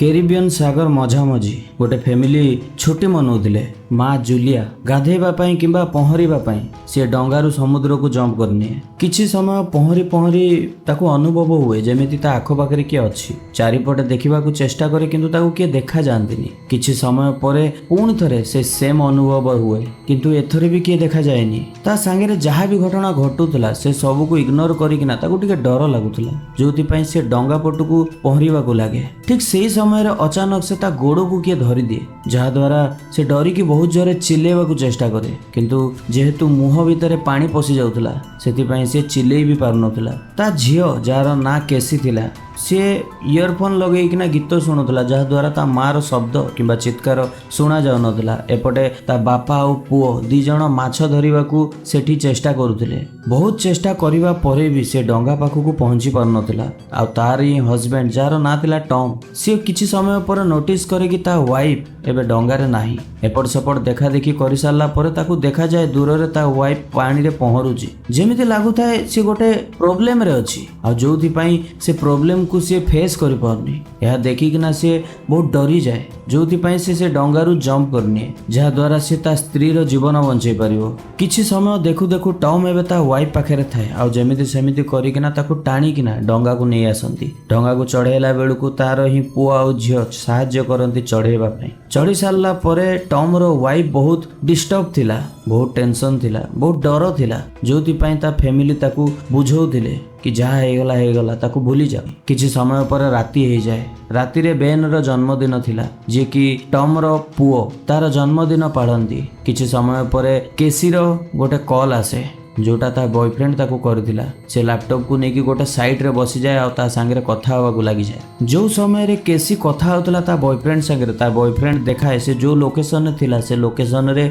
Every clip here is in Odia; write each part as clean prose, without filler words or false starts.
କେରିବିୟନ ସାଗର ମଝାମଝି ଗୋଟେ ଫ୍ୟାମିଲି ଛୁଟି ମନଉଥିଲେ। ମା ଜୁଲିଆ ଗାଧେଇବା ପାଇଁ କିମ୍ବା ପହଁରିବା ପାଇଁ ସିଏ ଡଙ୍ଗାରୁ ସମୁଦ୍ରକୁ ଜମ୍ପ କରିନିଏ। କିଛି ସମୟ ପହଁରି ପହଁରି ତାକୁ ଅନୁଭବ ହୁଏ ଯେମିତି ତା ଆଖପାଖରେ କିଏ ଅଛି। ଚାରିପଟେ ଦେଖିବାକୁ ଚେଷ୍ଟା କରେ, କିନ୍ତୁ ତାକୁ କିଏ ଦେଖା ଯାଆନ୍ତିନି। କିଛି ସମୟ ପରେ ପୁଣି ଥରେ ସେ ସେମ୍ ଅନୁଭବ ହୁଏ, କିନ୍ତୁ ଏଥର ବି କିଏ ଦେଖାଯାଏନି। ତା ସାଙ୍ଗରେ ଯାହା ବି ଘଟଣା ଘଟୁଥିଲା, ସେ ସବୁକୁ ଇଗ୍ନୋର କରିକିନା ତାକୁ ଟିକେ ଡର ଲାଗୁଥିଲା, ଯୋଉଥିପାଇଁ ସେ ଡଙ୍ଗା ପଟକୁ ପହଁରିବାକୁ ଲାଗେ। ଠିକ ସେଇ ସମୟରେ ଅଚାନକ ସେ ତା ଗୋଡ଼କୁ କିଏ ଧରିଦିଏ, ଯାହାଦ୍ୱାରା ସେ ଡରିକି ବହୁତ ଜୋରେ ଚିଲେଇବାକୁ ଚେଷ୍ଟା କରେ। କିନ୍ତୁ ଯେହେତୁ ମୁହଁ ଭିତରେ ପାଣି ପଶି ଯାଉଥିଲା, ସେଥିପାଇଁ ସେ ଚିଲେଇ ବି ପାରୁନଥିଲା। ତା ଝିଅ, ଯାହାର ନାଁ କେସି ଥିଲା, ସିଏ ଇୟରଫୋନ୍ ଲଗେଇକିନା ଗୀତ ଶୁଣୁଥିଲା, ଯାହାଦ୍ୱାରା ତା ମାର ଶବ୍ଦ କିମ୍ବା ଚିତ୍କାର ଶୁଣା ଯାଉନଥିଲା। ଏପଟେ ତା ବାପା ଆଉ ପୁଅ ଦି ଜଣ ମାଛ ଧରିବାକୁ ସେଠି ଚେଷ୍ଟା କରୁଥିଲେ। ବହୁତ ଚେଷ୍ଟା କରିବା ପରେ ବି ସେ ଡଙ୍ଗା ପାଖକୁ ପହଞ୍ଚି ପାରୁନଥିଲା। ଆଉ ତାର ହିଁ ହଜବେଣ୍ଡ, ଯାହାର ନାଁ ଥିଲା ଟମ୍, ସିଏ କିଛି ସମୟ ପରେ ନୋଟିସ୍ କରେ କି ତା ୱାଇଫ୍ ଏବେ ଡଙ୍ଗାରେ ନାହିଁ। ଏପଟ ସେପଟ ଦେଖାଦେଖି କରିସାରିଲା ପରେ ତାକୁ ଦେଖାଯାଏ ଦୂରରେ ତା ୱାଇଫ୍ ପାଣିରେ ପହଁରୁଛି। ଯେମିତି ଲାଗୁଥାଏ ସେ ଗୋଟେ ପ୍ରୋବ୍ଲେମରେ ଅଛି ଆଉ ଯୋଉଥିପାଇଁ ସେ ପ୍ରୋବ୍ଲେମକୁ ସିଏ ଫେସ୍ କରିପାରୁନି। ଏହା ଦେଖିକିନା ସିଏ ବହୁତ ଡରିଯାଏ, ଯୋଉଥିପାଇଁ ସେ ସେ ଡଙ୍ଗାରୁ ଜମ୍ପ କରିନିଏ, ଯାହାଦ୍ୱାରା ସେ ତା ସ୍ତ୍ରୀର ଜୀବନ ବଞ୍ଚେଇ ପାରିବ। କିଛି ସମୟ ଦେଖୁ ଦେଖୁ ଟମ୍ ଏବେ ତା ୱାଇଫ୍ ପାଖରେ ଥାଏ ଆଉ ଯେମିତି ସେମିତି କରିକିନା ତାକୁ ଟାଣିକିନା ଡଙ୍ଗାକୁ ନେଇ ଆସନ୍ତି। ଡଙ୍ଗାକୁ ଚଢ଼େଇଲା ବେଳକୁ ତାର ହିଁ ପୁଅ ଆଉ ଝିଅ ସାହାଯ୍ୟ କରନ୍ତି ଚଢ଼େଇବା ପାଇଁ। ଚଢ଼ି ସାରିଲା ପରେ ଟମ୍ର ୱାଇଫ୍ ବହୁତ ଡିଷ୍ଟର୍ବ ଥିଲା, ବହୁତ ଟେନସନ୍ ଥିଲା, ବହୁତ ଡର ଥିଲା, ଯୋଉଥିପାଇଁ ତା ଫ୍ୟାମିଲି ତାକୁ ବୁଝଉଥିଲେ କି ଯାହା ହେଇଗଲା ହେଇଗଲା, ତାକୁ ଭୁଲିଯାଅ। କିଛି ସମୟ ପରେ ରାତି ହେଇଯାଏ। ରାତିରେ ବେନ୍ର ଜନ୍ମଦିନ ଥିଲା, ଯିଏକି ଟମ୍ର ପୁଅ ତାର ଜନ୍ମଦିନ ପାଳନ୍ତି। କିଛି ସମୟ ପରେ କେସିର ଗୋଟେ କଲ୍ ଆସେ, ଯୋଉଟା ତା ବୟଫ୍ରେଣ୍ଡ ତାକୁ କରିଥିଲା। ସେ ଲାପଟପକୁ ନେଇକି ଗୋଟେ ସାଇଡରେ ବସିଯାଏ ଆଉ ତା ସାଙ୍ଗରେ କଥା ହେବାକୁ ଲାଗିଯାଏ। ଯୋଉ ସମୟରେ କେସି କଥା ହେଉଥିଲା ତା ବୟଫ୍ରେଣ୍ଡ ସାଙ୍ଗରେ, ତା ବୟଫ୍ରେଣ୍ଡ ଦେଖାଏ ସେ ଯୋଉ ଲୋକେସନରେ ଥିଲା, ସେ ଲୋକେସନରେ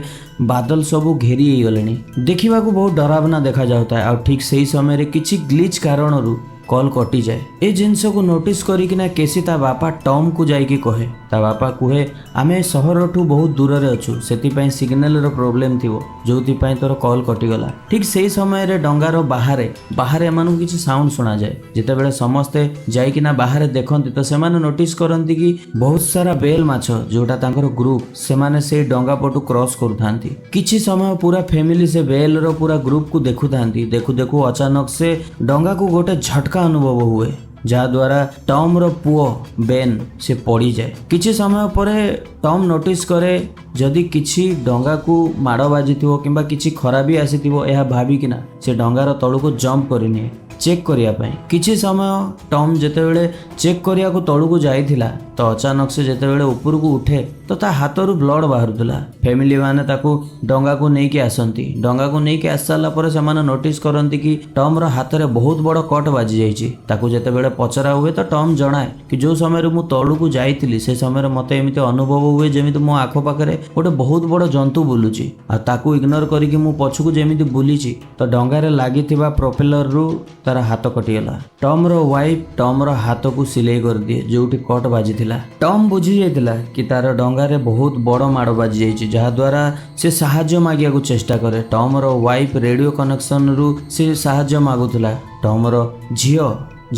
ବାଦଲ ସବୁ ଘେରି ହେଇଗଲେଣି, ଦେଖିବାକୁ ବହୁତ ଡରାବନା ଦେଖାଯାଉଥାଏ। ଆଉ ଠିକ୍ ସେଇ ସମୟରେ କିଛି ଗ୍ଲିଚ୍ କାରଣରୁ କଲ୍ କଟିଯାଏ। ଏ ଜିନିଷକୁ ନୋଟିସ୍ କରିକିନା କେସି ତା ବାପା ଟମ୍କୁ ଯାଇକି କହେ। ତା ବାପା କୁହେ, ଆମେ ସହରଠୁ ବହୁତ ଦୂରରେ ଅଛୁ, ସେଥିପାଇଁ ସିଗ୍ନାଲର ପ୍ରୋବ୍ଲେମ୍ ଥିବ, ଯୋଉଥିପାଇଁ ତୋର କଲ୍ କଟିଗଲା। ଠିକ୍ ସେଇ ସମୟରେ ଡଙ୍ଗାର ବାହାରେ ବାହାରେ ଏମାନଙ୍କୁ କିଛି ସାଉଣ୍ଡ ଶୁଣାଯାଏ। ଯେତେବେଳେ ସମସ୍ତେ ଯାଇକିନା ବାହାରେ ଦେଖନ୍ତି, ତ ସେମାନେ ନୋଟିସ୍ କରନ୍ତି କି ବହୁତ ସାରା ହ୍ୱେଲ୍ ମାଛ, ଯୋଉଟା ତାଙ୍କର ଗ୍ରୁପ୍, ସେମାନେ ସେଇ ଡଙ୍ଗା ପଟୁ କ୍ରସ୍ କରୁଥାନ୍ତି। କିଛି ସମୟ ପୁରା ଫ୍ୟାମିଲି ସେ ହ୍ୱେଲ୍ର ପୁରା ଗ୍ରୁପକୁ ଦେଖୁଥାନ୍ତି। ଦେଖୁ ଦେଖୁ ଅଚାନକ ସେ ଡଙ୍ଗାକୁ ଗୋଟେ ଝଟକା ଅନୁଭବ ହୁଏ, ଯାହାଦ୍ୱାରା ଟମ୍ର ପୁଅ ବେନ୍ ସେ ପଡ଼ିଯାଏ। କିଛି ସମୟ ପରେ ଟମ୍ ନୋଟିସ୍ କରେ, ଯଦି କିଛି ଡଙ୍ଗାକୁ ମାଡ଼ ବାଜିଥିବ କିମ୍ବା କିଛି ଖରାପ ବି ଆସିଥିବ, ଏହା ଭାବିକିନା ସେ ଡଙ୍ଗାର ତଳକୁ ଜମ୍ପ କରିନିଏ ଚେକ୍ କରିବା ପାଇଁ। କିଛି ସମୟ ଟମ୍ ଯେତେବେଳେ ଚେକ୍ କରିବାକୁ ତଳକୁ ଯାଇଥିଲା, ତ ଅଚାନକ ସେ ଯେତେବେଳେ ଉପରକୁ ଉଠେ, ତ ତା ହାତରୁ ବ୍ଲଡ୍ ବାହାରୁଥିଲା। ଫ୍ୟାମିଲି ମାନେ ତାକୁ ଡଙ୍ଗାକୁ ନେଇକି ଆସନ୍ତି। ଡଙ୍ଗାକୁ ନେଇକି ଆସି ସାରିଲା ପରେ ସେମାନେ ନୋଟିସ୍ କରନ୍ତି କି ଟମ୍ର ହାତରେ ବହୁତ ବଡ଼ କଟ୍ ବାଜି ଯାଇଛି। ତାକୁ ଯେତେବେଳେ ପଚରା ହୁଏ, ତ ଟମ୍ ଜଣାଏ କି ଯୋଉ ସମୟରେ ମୁଁ ତଳକୁ ଯାଇଥିଲି, ସେ ସମୟରେ ମୋତେ ଏମିତି ଅନୁଭବ ହୁଏ ଯେମିତି ମୋ ଆଖପାଖରେ ଗୋଟେ ବହୁତ ବଡ଼ ଜନ୍ତୁ ବୁଲୁଛି। ଆଉ ତାକୁ ଇଗ୍ନୋର କରିକି ମୁଁ ପଛକୁ ଯେମିତି ବୁଲିଛି, ତ ଡଙ୍ଗାରେ ଲାଗିଥିବା ପ୍ରୋପେଲରରୁ ତାର ହାତ କଟିଗଲା। ଟମ୍ର ୱାଇଫ୍ ଟମ୍ର ହାତକୁ ସିଲେଇ କରିଦିଏ, ଯୋଉଠି କଟ୍ ବାଜିଥିଲା। ଟମ୍ ବୁଝି ଯାଇଥିଲା କି ତାର ଡଙ୍ଗାରେ ବହୁତ ବଡ଼ ମାଡ଼ ବାଜି ଯାଇଛି, ଯାହାଦ୍ୱାରା ସେ ସାହାଯ୍ୟ ମାଗିବାକୁ ଚେଷ୍ଟା କରେ। ଟମ୍ର ୱାଇଫ୍ ରେଡ଼ିଓ କନେକ୍ସନରୁ ସେ ସାହାଯ୍ୟ ମାଗୁଥିଲା। ଟମ୍ର ଝିଅ,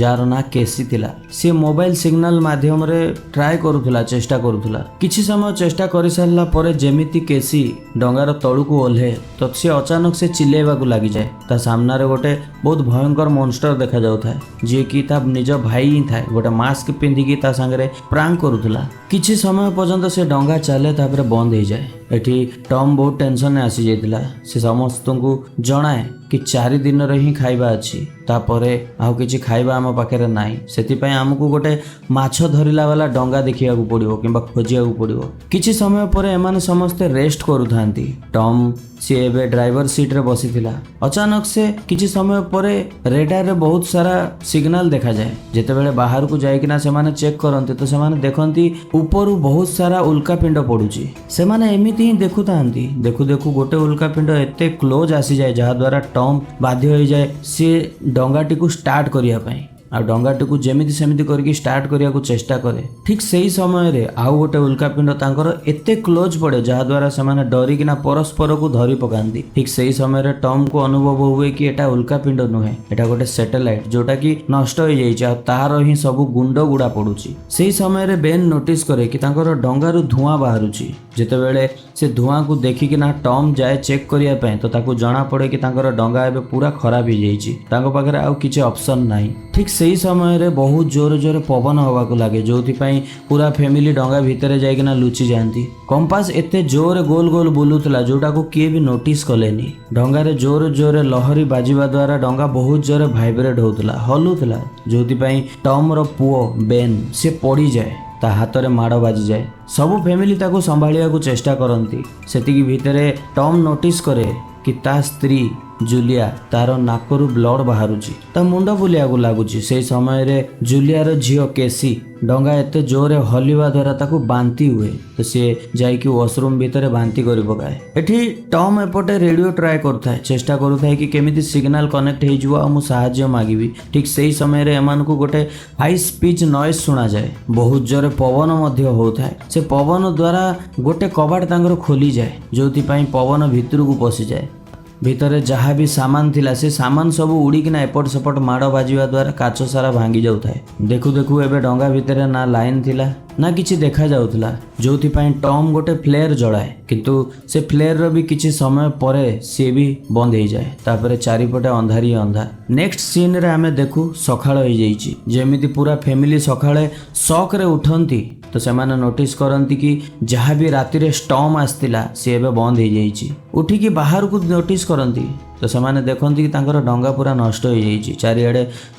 ଯାହାର ନାଁ କେସି ଥିଲା, ସିଏ ମୋବାଇଲ ସିଗ୍ନାଲ ମାଧ୍ୟମରେ ଟ୍ରାଏ କରୁଥିଲା, ଚେଷ୍ଟା କରୁଥିଲା। କିଛି ସମୟ ଚେଷ୍ଟା କରିସାରିଲା ପରେ ଯେମିତି କେସି ଡଙ୍ଗାର ତଳକୁ ଓହ୍ଲେ, ତ ସିଏ ଅଚାନକ ସେ ଚିଲେଇବାକୁ ଲାଗିଯାଏ। ତା ସାମ୍ନାରେ ଗୋଟେ ବହୁତ ଭୟଙ୍କର ମନଷ୍ଟର ଦେଖାଯାଉଥାଏ, ଯିଏକି ତା ନିଜ ଭାଇ ହିଁ ଥାଏ, ଗୋଟେ ମାସ୍କ ପିନ୍ଧିକି ତା ସାଙ୍ଗରେ ପ୍ରାଙ୍କ କରୁଥିଲା। କିଛି ସମୟ ପର୍ଯ୍ୟନ୍ତ ସେ ଡଙ୍ଗା ଚାଲେ, ତାପରେ ବନ୍ଦ ହେଇଯାଏ। ଏଠି ଟମ୍ ବହୁତ ଟେନସନରେ ଆସିଯାଇଥିଲା। ସେ ସମସ୍ତଙ୍କୁ ଜଣାଏ କି 4 ଦିନର ହିଁ ଖାଇବା ଅଛି, ତାପରେ ଆଉ କିଛି ଖାଇବା ଆମ ପାଖରେ ନାହିଁ। ସେଥିପାଇଁ ଆମକୁ ଗୋଟେ ମାଛ ଧରିଲା ବାଲା ଡଙ୍ଗା ଦେଖିବାକୁ ପଡ଼ିବ କିମ୍ବା ଖୋଜିବାକୁ ପଡ଼ିବ। କିଛି ସମୟ ପରେ ଏମାନେ ସମସ୍ତେ ରେଷ୍ଟ କରୁଥାନ୍ତି। ଟମ୍ ସିଏ ଏବେ ଡ୍ରାଇଭର ସିଟ୍ରେ ବସିଥିଲା। ଅଚାନକ ସେ କିଛି ସମୟ ପରେ ରେଡାରରେ ବହୁତ ସାରା ସିଗ୍ନାଲ ଦେଖାଯାଏ। ଯେତେବେଳେ ବାହାରକୁ ଯାଇକିନା ସେମାନେ ଚେକ୍ କରନ୍ତି, ତ ସେମାନେ ଦେଖନ୍ତି ଉପରୁ ବହୁତ ସାରା ଉଲ୍କାପିଣ୍ଡ ପଡୁଛି। ସେମାନେ ଏମିତି ହିଁ ଦେଖୁଥାନ୍ତି। ଦେଖୁ ଦେଖୁ ଗୋଟେ ଉଲ୍କାପିଣ୍ଡ ଏତେ କ୍ଲୋଜ୍ ଆସିଯାଏ, ଯାହାଦ୍ୱାରା ଟମ୍ ବାଧ୍ୟ ହୋଇଯାଏ ସିଏ ଡଙ୍ଗାଟିକୁ ଷ୍ଟାର୍ଟ କରିବା ପାଇଁ। ଆଉ ଡଙ୍ଗାଟିକୁ ଯେମିତି ସେମିତି କରିକି ଷ୍ଟାର୍ଟ କରିବାକୁ ଚେଷ୍ଟା କରେ। ଠିକ୍ ସେଇ ସମୟରେ ଆଉ ଗୋଟେ ଉଲ୍କାପିଣ୍ଡ ତାଙ୍କର ଏତେ କ୍ଲୋଜ୍ ପଡ଼େ, ଯାହାଦ୍ୱାରା ସେମାନେ ଡରିକିନା ପରସ୍ପରକୁ ଧରି ପକାନ୍ତି। ଠିକ୍ ସେଇ ସମୟରେ ଟମ୍କୁ ଅନୁଭବ ହୁଏ କି ଏଟା ଉଲ୍କାପିଣ୍ଡ ନୁହେଁ, ଏଟା ଗୋଟେ ସ୍ୟାଟେଲାଇଟ୍ ଯୋଉଟା କି ନଷ୍ଟ ହେଇଯାଇଛି ଆଉ ତାର ହିଁ ସବୁ ଗୁଣ୍ଡ ଗୁଡ଼ା ପଡୁଛି। ସେଇ ସମୟରେ ବେନ୍ ନୋଟିସ୍ କରେ କି ତାଙ୍କର ଡଙ୍ଗାରୁ ଧୂଆଁ ବାହାରୁଛି। ଯେତେବେଳେ ସେ ଧୂଆଁକୁ ଦେଖିକିନା ଟମ୍ ଯାଏ ଚେକ୍ କରିବା ପାଇଁ, ତ ତାକୁ ଜଣା ପଡ଼େ କି ତାଙ୍କର ଡଙ୍ଗା ଏବେ ପୁରା ଖରାପ ହେଇଯାଇଛି, ତାଙ୍କ ପାଖରେ ଆଉ କିଛି ଅପସନ୍ ନାହିଁ। ଠିକ୍ ସେଇ ସମୟରେ ବହୁତ ଜୋରେ ଜୋରେ ପବନ ହବାକୁ ଲାଗେ, ଯୋଉଥିପାଇଁ ପୁରା ଫ୍ୟାମିଲି ଡଙ୍ଗା ଭିତରେ ଯାଇକିନା ଲୁଚି ଯାଆନ୍ତି। କମ୍ପାସ ଏତେ ଜୋରେ ଗୋଲ ଗୋଲ ବୁଲୁଥିଲା, ଯୋଉଟାକୁ କିଏ ବି ନୋଟିସ୍ କଲେନି। ଡଙ୍ଗାରେ ଜୋରେ ଜୋରେ ଲହରୀ ବାଜିବା ଦ୍ୱାରା ଡଙ୍ଗା ବହୁତ ଜୋରେ ଭାଇବ୍ରେଟ୍ ହଉଥିଲା, ହଲୁଥିଲା, ଯୋଉଥିପାଇଁ ଟମ୍ର ପୁଅ ବେନ୍ ସେ ପଡ଼ିଯାଏ, ତା ହାତରେ ମାଡ଼ ବାଜିଯାଏ। ସବୁ ଫ୍ୟାମିଲି ତାକୁ ସମ୍ଭାଳିବାକୁ ଚେଷ୍ଟା କରନ୍ତି। ସେତିକି ଭିତରେ ଟମ୍ ନୋଟିସ୍ କରେ କି ତା ସ୍ତ୍ରୀ ଜୁଲିଆ, ତାର ନାକରୁ ବ୍ଲଡ ବାହାରୁଛି, ତା ମୁଣ୍ଡ ବୁଲିବାକୁ ଲାଗୁଛି। ସେଇ ସମୟରେ ଜୁଲିଆର ଝିଅ କେସି, ଡଙ୍ଗା ଏତେ ଜୋରେ ହଲିବା ଦ୍ୱାରା ତାକୁ ବାନ୍ତି ହୁଏ, ତ ସିଏ ଯାଇକି ୱାସରୁମ୍ ଭିତରେ ବାନ୍ତି କରି ପକାଏ। ଏଠି ଟମ୍ ଏପଟେ ରେଡ଼ିଓ ଟ୍ରାଏ କରୁଥାଏ, ଚେଷ୍ଟା କରୁଥାଏ କି କେମିତି ସିଗ୍ନାଲ କନେକ୍ଟ ହେଇଯିବ ଆଉ ମୁଁ ସାହାଯ୍ୟ ମାଗିବି। ଠିକ୍ ସେଇ ସମୟରେ ଏମାନଙ୍କୁ ଗୋଟେ ହାଇ ସ୍ପିଚ୍ ନଏଜ୍ ଶୁଣାଯାଏ। ବହୁତ ଜୋରେ ପବନ ମଧ୍ୟ ହଉଥାଏ। ସେ ପବନ ଦ୍ୱାରା ଗୋଟେ କବାଟ ତାଙ୍କର ଖୋଲିଯାଏ, ଯୋଉଥିପାଇଁ ପବନ ଭିତରକୁ ପଶିଯାଏ। ଭିତରେ ଯାହା ବି ସାମାନ ଥିଲା, ସେ ସାମାନ ସବୁ ଉଡ଼ିକିନା ଏପଟ ସେପଟ ମାଡ଼ ବାଜିବା ଦ୍ୱାରା କାଚ ସାରା ଭାଙ୍ଗି ଯାଉଥାଏ। ଦେଖୁ ଦେଖୁ ଏବେ ଡଙ୍ଗା ଭିତରେ ନା ଲାଇନ୍ ଥିଲା ନା କିଛି ଦେଖାଯାଉଥିଲା, ଯୋଉଥିପାଇଁ ଟମ୍ ଗୋଟେ ଫ୍ଲେୟାର ଜଳାଏ। କିନ୍ତୁ ସେ ଫ୍ଲେୟାରର ବି କିଛି ସମୟ ପରେ ସିଏ ବି ବନ୍ଦ ହେଇଯାଏ। ତାପରେ ଚାରିପଟେ ଅନ୍ଧାରି ଅନ୍ଧାର। ନେକ୍ସଟ ସିନ୍ରେ ଆମେ ଦେଖୁ ସକାଳ ହେଇଯାଇଛି। ଯେମିତି ପୁରା ଫ୍ୟାମିଲି ସକାଳେ ସକ୍ରେ ଉଠନ୍ତି, ତ ସେମାନେ ନୋଟିସ୍ କରନ୍ତି କି ଯାହା ବି ରାତିରେ ଷ୍ଟର୍ମ ଆସିଥିଲା, ସିଏ ଏବେ ବନ୍ଦ ହେଇଯାଇଛି। ଉଠିକି ବାହାରକୁ ନୋଟିସ୍ କରନ୍ତି, ତ ସେମାନେ ଦେଖନ୍ତି କି ତାଙ୍କର ଡଙ୍ଗା ପୁରା ନଷ୍ଟ ହେଇଯାଇଛି, ଚାରିଆଡ଼େ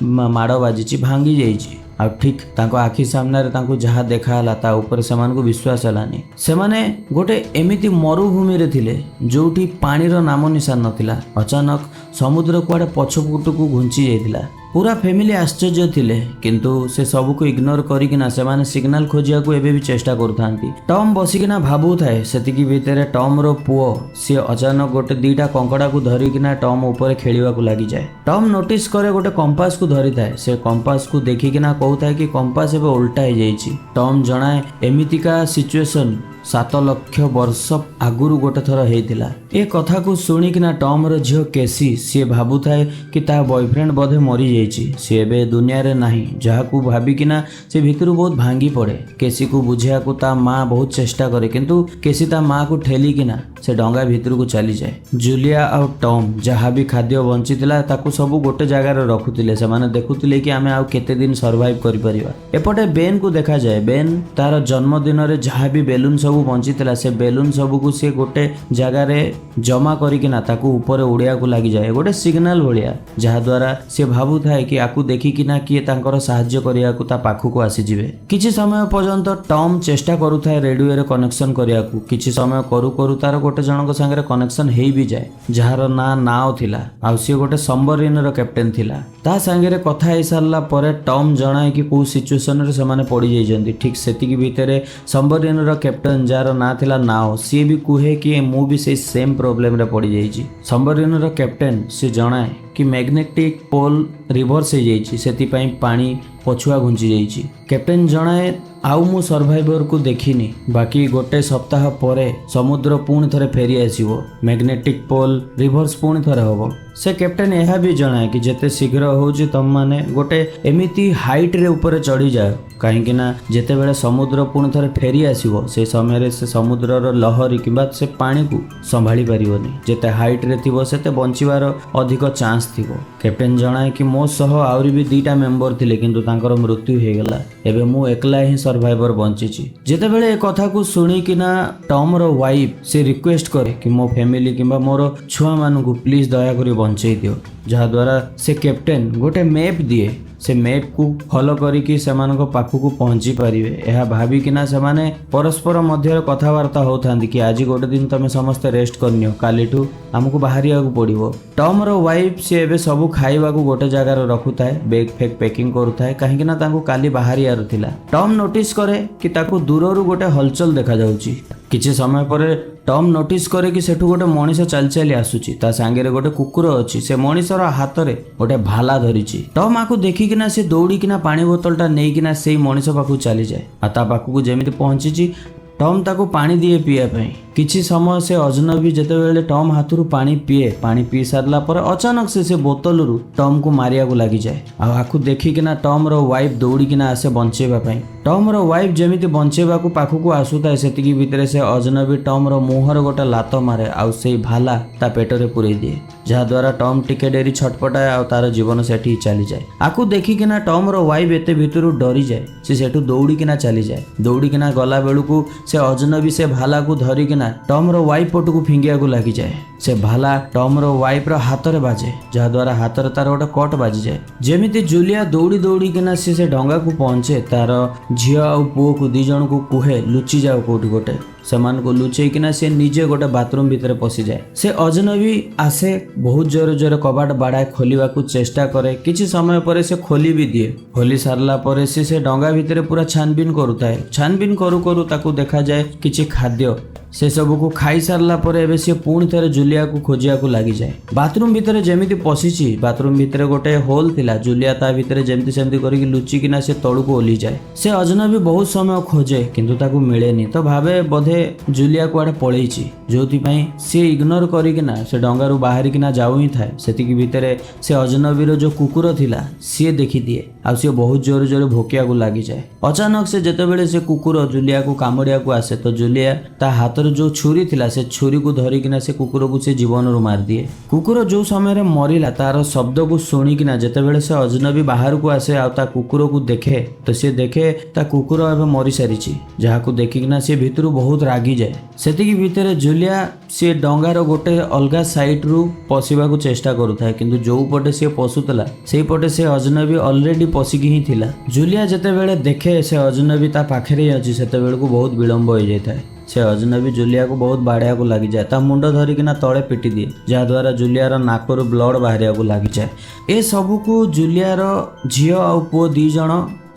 ମାଡ଼ ବାଜିଛି, ଭାଙ୍ଗି ଯାଇଛି। ଆଉ ଠିକ୍ ତାଙ୍କ ଆଖି ସାମ୍ନାରେ ତାଙ୍କୁ ଯାହା ଦେଖାହେଲା, ତା ଉପରେ ସେମାନଙ୍କୁ ବିଶ୍ୱାସ ହେଲାନି। ସେମାନେ ଗୋଟେ ଏମିତି ମରୁଭୂମିରେ ଥିଲେ, ଯୋଉଠି ପାଣିର ନାମ ନିଶାନ ନଥିଲା। ଅଚାନକ ସମୁଦ୍ର କୁଆଡ଼େ ପଛପଟକୁ ଘୁଞ୍ଚି ଯାଇଥିଲା। ପୁରା ଫ୍ୟାମିଲି ଆଶ୍ଚର୍ଯ୍ୟ ଥିଲେ, କିନ୍ତୁ ସେ ସବୁକୁ ଇଗ୍ନୋର କରିକିନା ସେମାନେ ସିଗ୍ନାଲ ଖୋଜିବାକୁ ଏବେ ବି ଚେଷ୍ଟା କରୁଥାନ୍ତି। ଟମ୍ ବସିକିନା ଭାବୁଥାଏ। ସେତିକି ଭିତରେ ଟମ୍ର ପୁଅ ସିଏ ଅଚାନକ ଗୋଟେ ଦିଟା କଙ୍କଡ଼ାକୁ ଧରିକିନା ଟମ୍ ଉପରେ ଖେଳିବାକୁ ଲାଗିଯାଏ। ଟମ୍ ନୋଟିସ୍ କରେ ଗୋଟେ କମ୍ପାସକୁ ଧରିଥାଏ। ସେ କମ୍ପାସକୁ ଦେଖିକିନା କହୁଥାଏ କି କମ୍ପାସ ଏବେ ଓଲଟା ହେଇଯାଇଛି। ଟମ୍ ଜଣାଏ, ଏମିତିକା ସିଚୁଏସନ୍ 7 ଲକ୍ଷ ବର୍ଷ ଆଗରୁ ଗୋଟେ ଥର ହେଇଥିଲା। ଏ କଥାକୁ ଶୁଣିକିନା ଟମ୍ର ଝିଅ କେସି ସିଏ ଭାବୁଥାଏ କି ତା ବୟଫ୍ରେଣ୍ଡ ବୋଧେ ମରିଯାଇଛି, ସିଏ ଏବେ ଦୁନିଆରେ ନାହିଁ, ଯାହାକୁ ଭାବିକିନା ସେ ଭିତରୁ ବହୁତ ଭାଙ୍ଗି ପଡ଼େ। କେସିକୁ ବୁଝେଇବାକୁ ତା ମା ବହୁତ ଚେଷ୍ଟା କରେ, କିନ୍ତୁ କେସି ତା ମାକୁ ଠେଲିକିନା ସେ ଡଙ୍ଗା ଭିତରକୁ ଚାଲିଯାଏ। ଜୁଲିଆ ଆଉ ଟମ୍ ଯାହା ବି ଖାଦ୍ୟ ବଞ୍ଚିଥିଲା, ତାକୁ ସବୁ ଗୋଟେ ଜାଗାରେ ରଖୁଥିଲେ। ସେମାନେ ଦେଖୁଥିଲେ କି ଆମେ ଆଉ କେତେ ଦିନ ସର୍ଭାଇଭ୍ କରିପାରିବା। ଏପଟେ ବେନ୍କୁ ଦେଖାଯାଏ। ବେନ୍ ତାର ଜନ୍ମଦିନରେ ଯାହା ବି ବେଲୁନ ସବୁ ବଞ୍ଚିଥିଲା, ସେ ବେଲୁନ ସବୁକୁ ସିଏ ଗୋଟେ ଜାଗାରେ ଜମା କରିକିନା ତାକୁ ଉପରେ ଉଡ଼ିବାକୁ ଲାଗିଯାଏ, ଗୋଟେ ସିଗ୍ନାଲ ଭଳିଆ, ଯାହାଦ୍ୱାରା ସେ ଭାବୁଥାଏ କି ଆକୁ ଦେଖିକିନା କିଏ ତାଙ୍କର ସାହାଯ୍ୟ କରିବାକୁ ତା ପାଖକୁ ଆସିଯିବେ। କିଛି ସମୟ ପର୍ଯ୍ୟନ୍ତ ଟମ୍ ଚେଷ୍ଟା କରୁଥାଏ ରେଡ଼ିଓରେ କନେକ୍ସନ କରିବାକୁ। କିଛି ସମୟ କରୁ କରୁ ତାର ଗୋଟେ ଜଣଙ୍କ ସାଙ୍ଗରେ କନେକ୍ସନ ହେଇ ବି ଯାଏ, ଯାହାର ନାଁ ନାଓ ଥିଲା ଆଉ ସିଏ ଗୋଟେ ସବମରିନର କ୍ୟାପ୍ଟେନ ଥିଲା। ତା ସାଙ୍ଗରେ କଥା ହେଇସାରିଲା ପରେ ଟମ୍ ଜଣାଏ କି କୋଉ ସିଚୁଏସନରେ ସେମାନେ ପଡ଼ିଯାଇଛନ୍ତି। ଠିକ୍ ସେତିକି ଭିତରେ ସବମରିନର କ୍ୟାପ୍ଟେନ, ଯାହାର ନାଁ ଥିଲା ନାଓ, ସିଏ ବି କୁହେ କି ମୁଁ ବି ସେଇ ସେମ୍ ପ୍ରୋବ୍ଲେମରେ ପଡ଼ିଯାଇଛି। ସବମରିନର କ୍ୟାପ୍ଟେନ ସେ ଜଣାଏ କି ମ୍ୟାଗ୍ନେଟିକ୍ ପୋଲ୍ ରିଭର୍ସ ହେଇଯାଇଛି, ସେଥିପାଇଁ ପାଣି ପଛୁଆ ଘୁଞ୍ଚି ଯାଇଛି। କ୍ୟାପ୍ଟେନ ଜଣାଏ, ଆଉ ମୁଁ ସର୍ଭାଇଭରକୁ ଦେଖିନି। ବାକି ଗୋଟେ ସପ୍ତାହ ପରେ ସମୁଦ୍ର ପୁଣି ଥରେ ଫେରି ଆସିବ, ମ୍ୟାଗ୍ନେଟିକ୍ ପୋଲ୍ ରିଭର୍ସ ପୁଣି ଥରେ ହବ। ସେ କ୍ୟାପ୍ଟେନ ଏହା ବି ଜଣାଏ କି ଯେତେ ଶୀଘ୍ର ହେଉଛି ତମମାନେ ଗୋଟେ ଏମିତି ହାଇଟ୍ରେ ଉପରେ ଚଢ଼ିଯାଅ, କାହିଁକି ନା ଯେତେବେଳେ ସମୁଦ୍ର ପୁଣି ଥରେ ଫେରି ଆସିବ, ସେ ସମୟରେ ସେ ସମୁଦ୍ରର ଲହରୀ କିମ୍ବା ସେ ପାଣିକୁ ସମ୍ଭାଳି ପାରିବନି। ଯେତେ ହାଇଟ୍ରେ ଥିବ, ସେତେ ବଞ୍ଚିବାର ଅଧିକ ଚାନ୍ସ ଥିବ। କ୍ୟାପ୍ଟେନ ଜଣାଏ କି ମୋ ସହ ଆହୁରି ବି ଦିଟା ମେମ୍ବର ଥିଲେ, କିନ୍ତୁ ତାଙ୍କର ମୃତ୍ୟୁ ହେଇଗଲା। ଏବେ ମୁଁ ଏକଲା ହିଁ ସର୍ଭାଇଭର ବଞ୍ଚିଛି। ଯେତେବେଳେ ଏ କଥାକୁ ଶୁଣିକିନା ଟମ୍ର ୱାଇଫ୍ ସେ ରିକ୍ୱେଷ୍ଟ କରେ କି ମୋ ଫ୍ୟାମିଲି କିମ୍ବା ମୋର ଛୁଆମାନଙ୍କୁ ପ୍ଲିଜ୍ ଦୟାକରି ବଞ୍ଚେଇ ଦିଅ, ଯାହାଦ୍ୱାରା ସେ କ୍ୟାପ୍ଟେନ ଗୋଟେ ମ୍ୟାପ୍ ଦିଏ। ସେ ମ୍ୟାପ୍କୁ ଫଲୋ କରିକି ସେମାନଙ୍କ ପାଖକୁ ପହଞ୍ଚି ପାରିବେ, ଏହା ଭାବିକିନା ସେମାନେ ପରସ୍ପର ମଧ୍ୟରେ କଥାବାର୍ତ୍ତା ହେଉଥାନ୍ତି କି ଆଜି ଗୋଟେ ଦିନ ତମେ ସମସ୍ତେ ରେଷ୍ଟ କରିନିଅ, କାଲିଠୁ ଆମକୁ ବାହାରିବାକୁ ପଡ଼ିବ। ଟମ୍ର ୱାଇଫ୍ ସିଏ ଏବେ ସବୁ ଖାଇବାକୁ ଗୋଟେ ଜାଗାରେ ରଖୁଥାଏ, ବେଗ୍ ଫେଗ୍ ପ୍ୟାକିଂ କରୁଥାଏ, କାହିଁକି ନା ତାଙ୍କୁ କାଲି ବାହାରିବାର ଥିଲା। ଟମ୍ ନୋଟିସ୍ କରେ କି ତାକୁ ଦୂରରୁ ଗୋଟେ ହଲଚଲ ଦେଖାଯାଉଛି। କିଛି ସମୟ ପରେ ଟମ୍ ନୋଟିସ୍ କରେ କି ସେଠୁ ଗୋଟେ ମଣିଷ ଚାଲି ଚାଲି ଆସୁଛି। ତା ସାଙ୍ଗରେ ଗୋଟେ କୁକୁର ଅଛି। ସେ ମଣିଷର ହାତରେ ଗୋଟେ ଭାଲା ଧରିଛି। ଟମ୍ ଆକୁ ଦେଖିକିନା ସେ ଦୌଡ଼ିକିନା ପାଣି ବୋତଲଟା ନେଇକିନା ସେଇ ମଣିଷ ପାଖକୁ ଚାଲିଯାଏ। ଆଉ ତା ପାଖକୁ ଯେମିତି ପହଞ୍ଚିଛି, ଟମ୍ ତାକୁ ପାଣି ଦିଏ ପିଇବା ପାଇଁ। କିଛି ସମୟ ସେ ଅଜନବୀ ଯେତେବେଳେ ଟମ୍ ହାତରୁ ପାଣି ପିଏ, ପାଣି ପିଇ ସାରିଲା ପରେ ଅଚାନକ ସେ ବୋତଲରୁ ଟମ୍କୁ ମାରିବାକୁ ଲାଗିଯାଏ। ଆଉ ଆକୁ ଦେଖିକିନା ଟମ୍ର ୱାଇଫ୍ ଦୌଡ଼ିକିନା ଆସେ ବଞ୍ଚେଇବା ପାଇଁ। ଟମ୍ର ୱାଇଫ୍ ଯେମିତି ବଞ୍ଚେଇବାକୁ ପାଖକୁ ଆସୁଥାଏ, ସେତିକି ଭିତରେ ସେ ଅଜନବୀ ଟମ୍ର ମୁହଁରେ ଗୋଟେ ଲାତ ମାରେ ଆଉ ସେଇ ଭାଲା ତା ପେଟରେ ପୁରେଇ ଦିଏ, ଯାହାଦ୍ୱାରା ଟମ୍ ଟିକେ ଡେରି ଛଟପଟାଏ ଆଉ ତାର ଜୀବନ ସେଠି ଚାଲିଯାଏ। ଆକୁ ଦେଖିକିନା ଟମ୍ର ୱାଇଫ୍ ଏତେ ଭିତରୁ ଡରିଯାଏ। ସେ ସେଠୁ ଦୌଡ଼ିକିନା ଚାଲିଯାଏ। ଦୌଡ଼ିକିନା ଗଲା ବେଳକୁ ସେ ଅଜନବୀ ସେ ଭାଲାକୁ ଧରିକିନା ଟମ୍ର ୱାଇଫ୍ ପଟକୁ ଫିଙ୍ଗିବାକୁ ଲାଗିଯାଏ। ସେ ଭାଲା ଟମ୍ର ୱାଇଫ୍ର ହାତରେ ବାଜେ, ଯାହାଦ୍ୱାରା ହାତରେ ତାର ଗୋଟେ କଟ୍ ବାଜିଯାଏ। ଯେମିତି ଜୁଲିଆ ଦୌଡ଼ି ଦୌଡ଼ିକିନା ସେ ଡଙ୍ଗାକୁ ପହଞ୍ଚେ, ତାର ଝିଅ ଆଉ ପୁଅକୁ ଦି ଜଣକୁ କୁହେ ଲୁଚି ଯାଅ କୋଉଠି ଗୋଟେ। ସେମାନଙ୍କୁ ଲୁଚେଇକିନା ସେ ନିଜେ ଗୋଟେ ବାଥରୁମ୍ ଭିତରେ ପଶିଯାଏ। ସେ ଅଜନବୀ ଆସେ, ବହୁତ ଜୋରେ ଜୋରେ କବାଟ ବାଡ଼ାଏ, ଖୋଲିବାକୁ ଚେଷ୍ଟା କରେ। କିଛି ସମୟ ପରେ ସେ ଖୋଲି ବି ଦିଏ। ଖୋଲି ସାରିଲା ପରେ ସେ ଡଙ୍ଗା ଭିତରେ ପୁରା ଛାନବିନ କରୁଥାଏ। ଛାନବିନ କରୁ କରୁ ତାକୁ ଦେଖାଯାଏ କିଛି ଖାଦ୍ୟ। ସେସବୁକୁ ଖାଇ ସାରିଲା ପରେ ଏବେ ସିଏ ପୁଣି ଥରେ ଜୁଲିଆକୁ ଖୋଜିବାକୁ ଲାଗିଯାଏ। ବାଥରୁମ୍ ଭିତରେ ଯେମିତି ପଶିଛି, ବାଥରୁମ୍ ଭିତରେ ଗୋଟେ ହୋଲ୍ ଥିଲା। ଜୁଲିଆ ତା ଭିତରେ ଯେମିତି ସେମିତି କରିକି ଲୁଚିକିନା ସେ ତଳକୁ ଓହ୍ଲିଯାଏ। ସେ ଅଜନବୀ ବହୁତ ସମୟ ଖୋଜେ, କିନ୍ତୁ ତାକୁ ମିଳେନି। ତ ଭାବେ ବୋଧେ ଜୁଲିଆ କୁଆଡ଼େ ପଳେଇଛି, ଯୋଉଥିପାଇଁ ସିଏ ଇଗ୍ନୋର କରିକିନା ସେ ଡଙ୍ଗାରୁ ବାହାରିକିନା ଯାଉ ହିଁ ଥାଏ। ସେତିକି ଭିତରେ ସେ ଅଜନବୀର ଯୋଉ କୁକୁର ଥିଲା, ସିଏ ଦେଖିଦିଏ ଆଉ ସିଏ ବହୁତ ଜୋରେ ଜୋରେ ଭୋକିବାକୁ ଲାଗିଯାଏ। ଅଚାନକ ସେ ଯେତେବେଳେ ସେ କୁକୁର ଜୁଲିଆକୁ କାମୁଡ଼ିବାକୁ ଆସେ, ତ ଜୁଲିଆ ତା ହାତରେ ଯୋଉ ଛୁରୀ ଥିଲା, ସେ ଛୁରୀକୁ ଧରିକିନା ସେ କୁକୁରକୁ ସେ ଜୀବନରୁ ମାରିଦିଏ। କୁକୁର ଯୋଉ ସମୟରେ ମରିଲା, ତାର ଶବ୍ଦକୁ ଶୁଣିକିନା ଯେତେବେଳେ ସେ ଅଜନବୀ ବାହାରକୁ ଆସେ ଆଉ ତା କୁକୁରକୁ ଦେଖେ, ତ ସେ ଦେଖେ ତା କୁକୁର ଏବେ ମରିସାରିଛି, ଯାହାକୁ ଦେଖିକିନା ସେ ଭିତରୁ ବହୁତ ରାଗିଯାଏ। ସେତିକି ଭିତରେ ଜୁଲିଆ ସିଏ ଡଙ୍ଗାର ଗୋଟେ ଅଲଗା ସାଇଡରୁ ପଶିବାକୁ ଚେଷ୍ଟା କରୁଥାଏ, କିନ୍ତୁ ଯୋଉ ପଟେ ସିଏ ପଶୁଥିଲା, ସେଇପଟେ ସେ ଅଜନବୀ ଅଲରେଡି ପଶିକି ହିଁ ଥିଲା। ଜୁଲିଆ ଯେତେବେଳେ ଦେଖେ ସେ ଅଜନବୀ ତା ପାଖରେ ହିଁ ଅଛି, ସେତେବେଳକୁ ବହୁତ ବିଳମ୍ବ ହୋଇଯାଇଥାଏ। ସେ ଅଜନବୀ ଜୁଲିଆକୁ ବହୁତ ବାଡ଼େଇବାକୁ ଲାଗିଯାଏ। ତା ମୁଣ୍ଡ ଧରିକିନା ତଳେ ପିଟି ଦିଏ, ଯାହାଦ୍ୱାରା ଜୁଲିଆର ନାକରୁ ବ୍ଲଡ ବାହାରିବାକୁ ଲାଗିଯାଏ। ଏ ସବୁକୁ ଜୁଲିଆର ଝିଅ ଆଉ ପୁଅ ଦି ଜଣ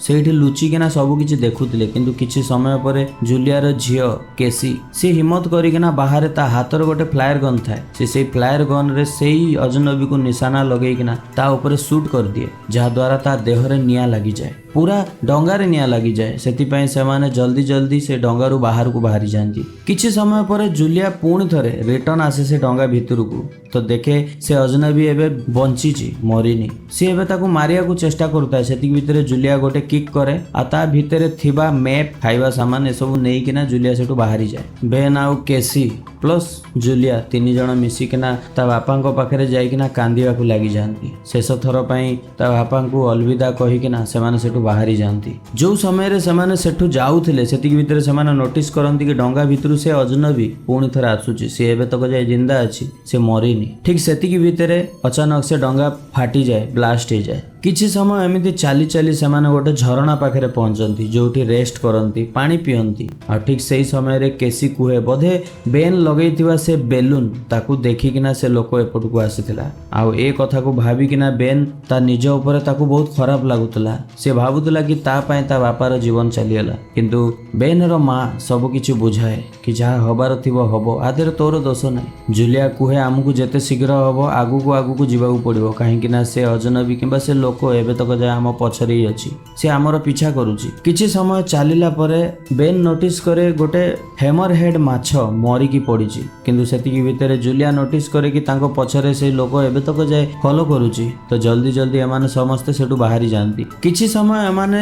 ସେଇଠି ଲୁଚିକିନା ସବୁ କିଛି ଦେଖୁଥିଲେ। କିନ୍ତୁ କିଛି ସମୟ ପରେ ଜୁଲିଆର ଝିଅ କେସି, ସେ ହିମ୍ମତ କରିକିନା ବାହାରେ ତା ହାତରେ ଗୋଟେ ଫ୍ଲାୟର ଗନ୍ ଥାଏ, ସେ ସେଇ ଫ୍ଲାୟର ଗନ୍ରେ ସେଇ ଅଜନବୀକୁ ନିଶାନା ଲଗେଇକିନା ତା ଉପରେ ସୁଟ୍ କରିଦିଏ, ଯାହାଦ୍ୱାରା ତା ଦେହରେ ନିଆଁ ଲାଗିଯାଏ, ପୁରା ଡଙ୍ଗାରେ ନିଆଁ ଲାଗିଯାଏ। ସେଥିପାଇଁ ସେମାନେ ଜଲ୍ଦି ଜଲ୍ଦି ସେ ଡଙ୍ଗାରୁ ବାହାରକୁ ବାହାରି ଯାଆନ୍ତି। କିଛି ସମୟ ପରେ ଜୁଲିଆ ପୁଣି ଥରେ ରିଟର୍ନ ଆସେ ସେ ଡଙ୍ଗା ଭିତରକୁ, ତ ଦେଖେ ସେ ଅଜନବୀ ଏବେ ବଞ୍ଚିଛି, ମରିନି। ସିଏ ଏବେ ତାକୁ ମାରିବାକୁ ଚେଷ୍ଟା କରୁଥାଏ। ସେତିକି ଭିତରେ ଜୁଲିଆ ଗୋଟେ କିକ୍ କରେ ଆଉ ତା ଭିତରେ ଥିବା ମ୍ୟାପ୍, ଖାଇବା ସାମାନ ଏସବୁ ନେଇକିନା ଜୁଲିଆ ସେଠୁ ବାହାରିଯାଏ। ବେନ୍ ଆଉ କେସି ପ୍ଲସ୍ ଜୁଲିଆ ତିନି ଜଣ ମିଶିକିନା ତା ବାପାଙ୍କ ପାଖରେ ଯାଇକିନା କାନ୍ଦିବାକୁ ଲାଗିଯାଆନ୍ତି। ଶେଷ ଥର ପାଇଁ ତା ବାପାଙ୍କୁ ଅଲବିଦା କହିକିନା ସେମାନେ ସେଠୁ ବାହାରି ଯାଆନ୍ତି। ଯୋଉ ସମୟରେ ସେମାନେ ସେଠୁ ଯାଉଥିଲେ, ସେତିକି ଭିତରେ ସେମାନେ ନୋଟିସ୍ କରନ୍ତି କି ଡଙ୍ଗା ଭିତରୁ ସେ ଅଜନବୀ ପୁଣି ଥରେ ଆସୁଛି। ସେ ଏବେ ତକ ଯାଏ ଜିନ୍ଦା ଅଛି, ସେ ମରିନି। ଠିକ୍ ସେତିକି ଭିତରେ ଅଚାନକ ସେ ଡଙ୍ଗା ଫାଟିଯାଏ, ବ୍ଲାଷ୍ଟ ହେଇଯାଏ। କିଛି ସମୟ ଏମିତି ଚାଲି ଚାଲି ସେମାନେ ଗୋଟେ ଝରଣା ପାଖରେ ପହଞ୍ଚନ୍ତି, ଯୋଉଠି ରେଷ୍ଟ କରନ୍ତି, ପାଣି ପିଅନ୍ତି। ଆଉ ଠିକ୍ ସେଇ ସମୟରେ କେସି କୁହେ, ବୋଧେ ବେନ୍ ଲଗେଇଥିବା ସେ ବେଲୁନ, ତାକୁ ଦେଖିକିନା ସେ ଲୋକ ଏପଟକୁ ଆସିଥିଲା। ଆଉ ଏ କଥାକୁ ଭାବିକିନା ବେନ୍ ତା ନିଜ ଉପରେ ତାକୁ ବହୁତ ଖରାପ ଲାଗୁଥିଲା। ସେ ଭାବୁଥିଲା କି ତା ପାଇଁ ତା ବାପାର ଜୀବନ ଚାଲିଗଲା। କିନ୍ତୁ ବେନ୍ର ମା ସବୁ କିଛି ବୁଝାଏ କି ଯାହା ହବାର ଥିବ ହବ, ଆ ଦେହରେ ତୋର ଦୋଷ ନାହିଁ। ଜୁଲିଆ କୁହେ, ଆମକୁ ଯେତେ ଶୀଘ୍ର ହବ ଆଗକୁ ଆଗକୁ ଯିବାକୁ ପଡ଼ିବ, କାହିଁକି ନା ସେ ଅଜନବୀ କିମ୍ବା ସେ ଲୋକ ଏବେ ତକ ଯାଏ ଆମ ପଛରେ ହିଁ ଅଛି, ସେ ଆମର ପିଛା କରୁଛି। କିଛି ସମୟ ଚାଲିଲା ପରେ ବେନ୍ ନୋଟିସ୍ କରେ ଗୋଟେ ହେମର ହେଡ୍ ମାଛ ମରିକି ପଡ଼ିଛି। କିନ୍ତୁ ସେତିକି ଭିତରେ ଜୁଲିଆ ନୋଟିସ୍ କରେ କି ତାଙ୍କ ପଛରେ ସେଇ ଲୋକ ଏବେ ତକ ଯାଏ ଫଲୋ କରୁଛି। ତ ଜଲ୍ଦି ଜଲ୍ଦି ଏମାନେ ସମସ୍ତେ ସେଠୁ ବାହାରି ଯାଆନ୍ତି। କିଛି ସମୟ ଏମାନେ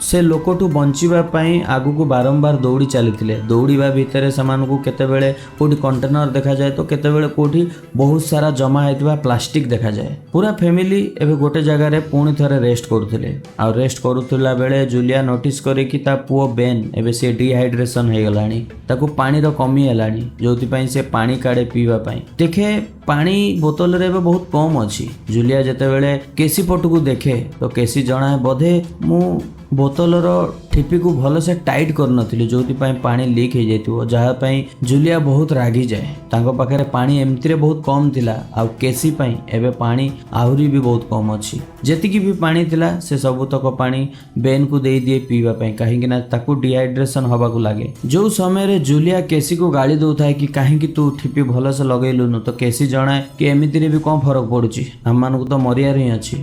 ସେ ଲୋକଠୁ ବଞ୍ଚିବା ପାଇଁ ଆଗକୁ ବାରମ୍ବାର ଦୌଡ଼ି ଚାଲିଥିଲେ। ଦୌଡ଼ିବା ଭିତରେ ସେମାନଙ୍କୁ କେତେବେଳେ କେଉଁଠି କଣ୍ଟେନର ଦେଖାଯାଏ, ତ କେତେବେଳେ କେଉଁଠି ବହୁତ ସାରା ଜମା ହେଇଥିବା ପ୍ଲାଷ୍ଟିକ ଦେଖାଯାଏ। ପୁରା ଫ୍ୟାମିଲି ଏବେ ଗୋଟେ ଜାଗାରେ ପୁଣି ଥରେ ରେଷ୍ଟ କରୁଥିଲେ। ଆଉ ରେଷ୍ଟ କରୁଥିଲା ବେଳେ ଜୁଲିଆ ନୋଟିସ୍ କରେ କି ତା ପୁଅ ବେନ୍ ଏବେ ସେ ଡିହାଇଡ୍ରେସନ୍ ହେଇଗଲାଣି, ତାକୁ ପାଣିର କମି ହେଲାଣି, ଯୋଉଥିପାଇଁ ସେ ପାଣି କାଢ଼େ ପିଇବା ପାଇଁ। ଦେଖେ ପାଣି ବୋତଲରେ ଏବେ ବହୁତ କମ୍ ଅଛି। ଜୁଲିଆ ଯେତେବେଳେ କେସି ପଟକୁ ଦେଖେ, ତ କେସି ଜଣାଏ, ବୋଧେ ମୁଁ ବୋତଲର ଠିପିକୁ ଭଲସେ ଟାଇଟ୍ କରିନଥିଲି, ଯେଉଁଥିପାଇଁ ପାଣି ଲିକ୍ ହେଇଯାଇଥିବ, ଯାହା ପାଇଁ ଜୁଲିଆ ବହୁତ ରାଗିଯାଏ। ତାଙ୍କ ପାଖରେ ପାଣି ଏମିତିରେ ବହୁତ କମ୍ ଥିଲା ଆଉ କେସି ପାଇଁ ଏବେ ପାଣି ଆହୁରି ବି ବହୁତ କମ୍ ଅଛି। ଯେତିକି ବି ପାଣି ଥିଲା, ସେ ସବୁତକ ପାଣି ବେନ୍କୁ ଦେଇଦିଏ ପିଇବା ପାଇଁ, କାହିଁକି ନା ତାକୁ ଡିହାଇଡ୍ରେସନ୍ ହେବାକୁ ଲାଗେ। ଯେଉଁ ସମୟରେ ଜୁଲିଆ କେସିକୁ ଗାଳି ଦଉଥାଏ କି କାହିଁକି ତୁ ଠିପି ଭଲସେ ଲଗେଇଲୁନୁ, ତ କେସି ଜଣାଏ କି ଏମିତିରେ ବି କ'ଣ ଫରକ ପଡୁଛି, ଆମମାନଙ୍କୁ ତ ମରିବାର ହିଁ ଅଛି।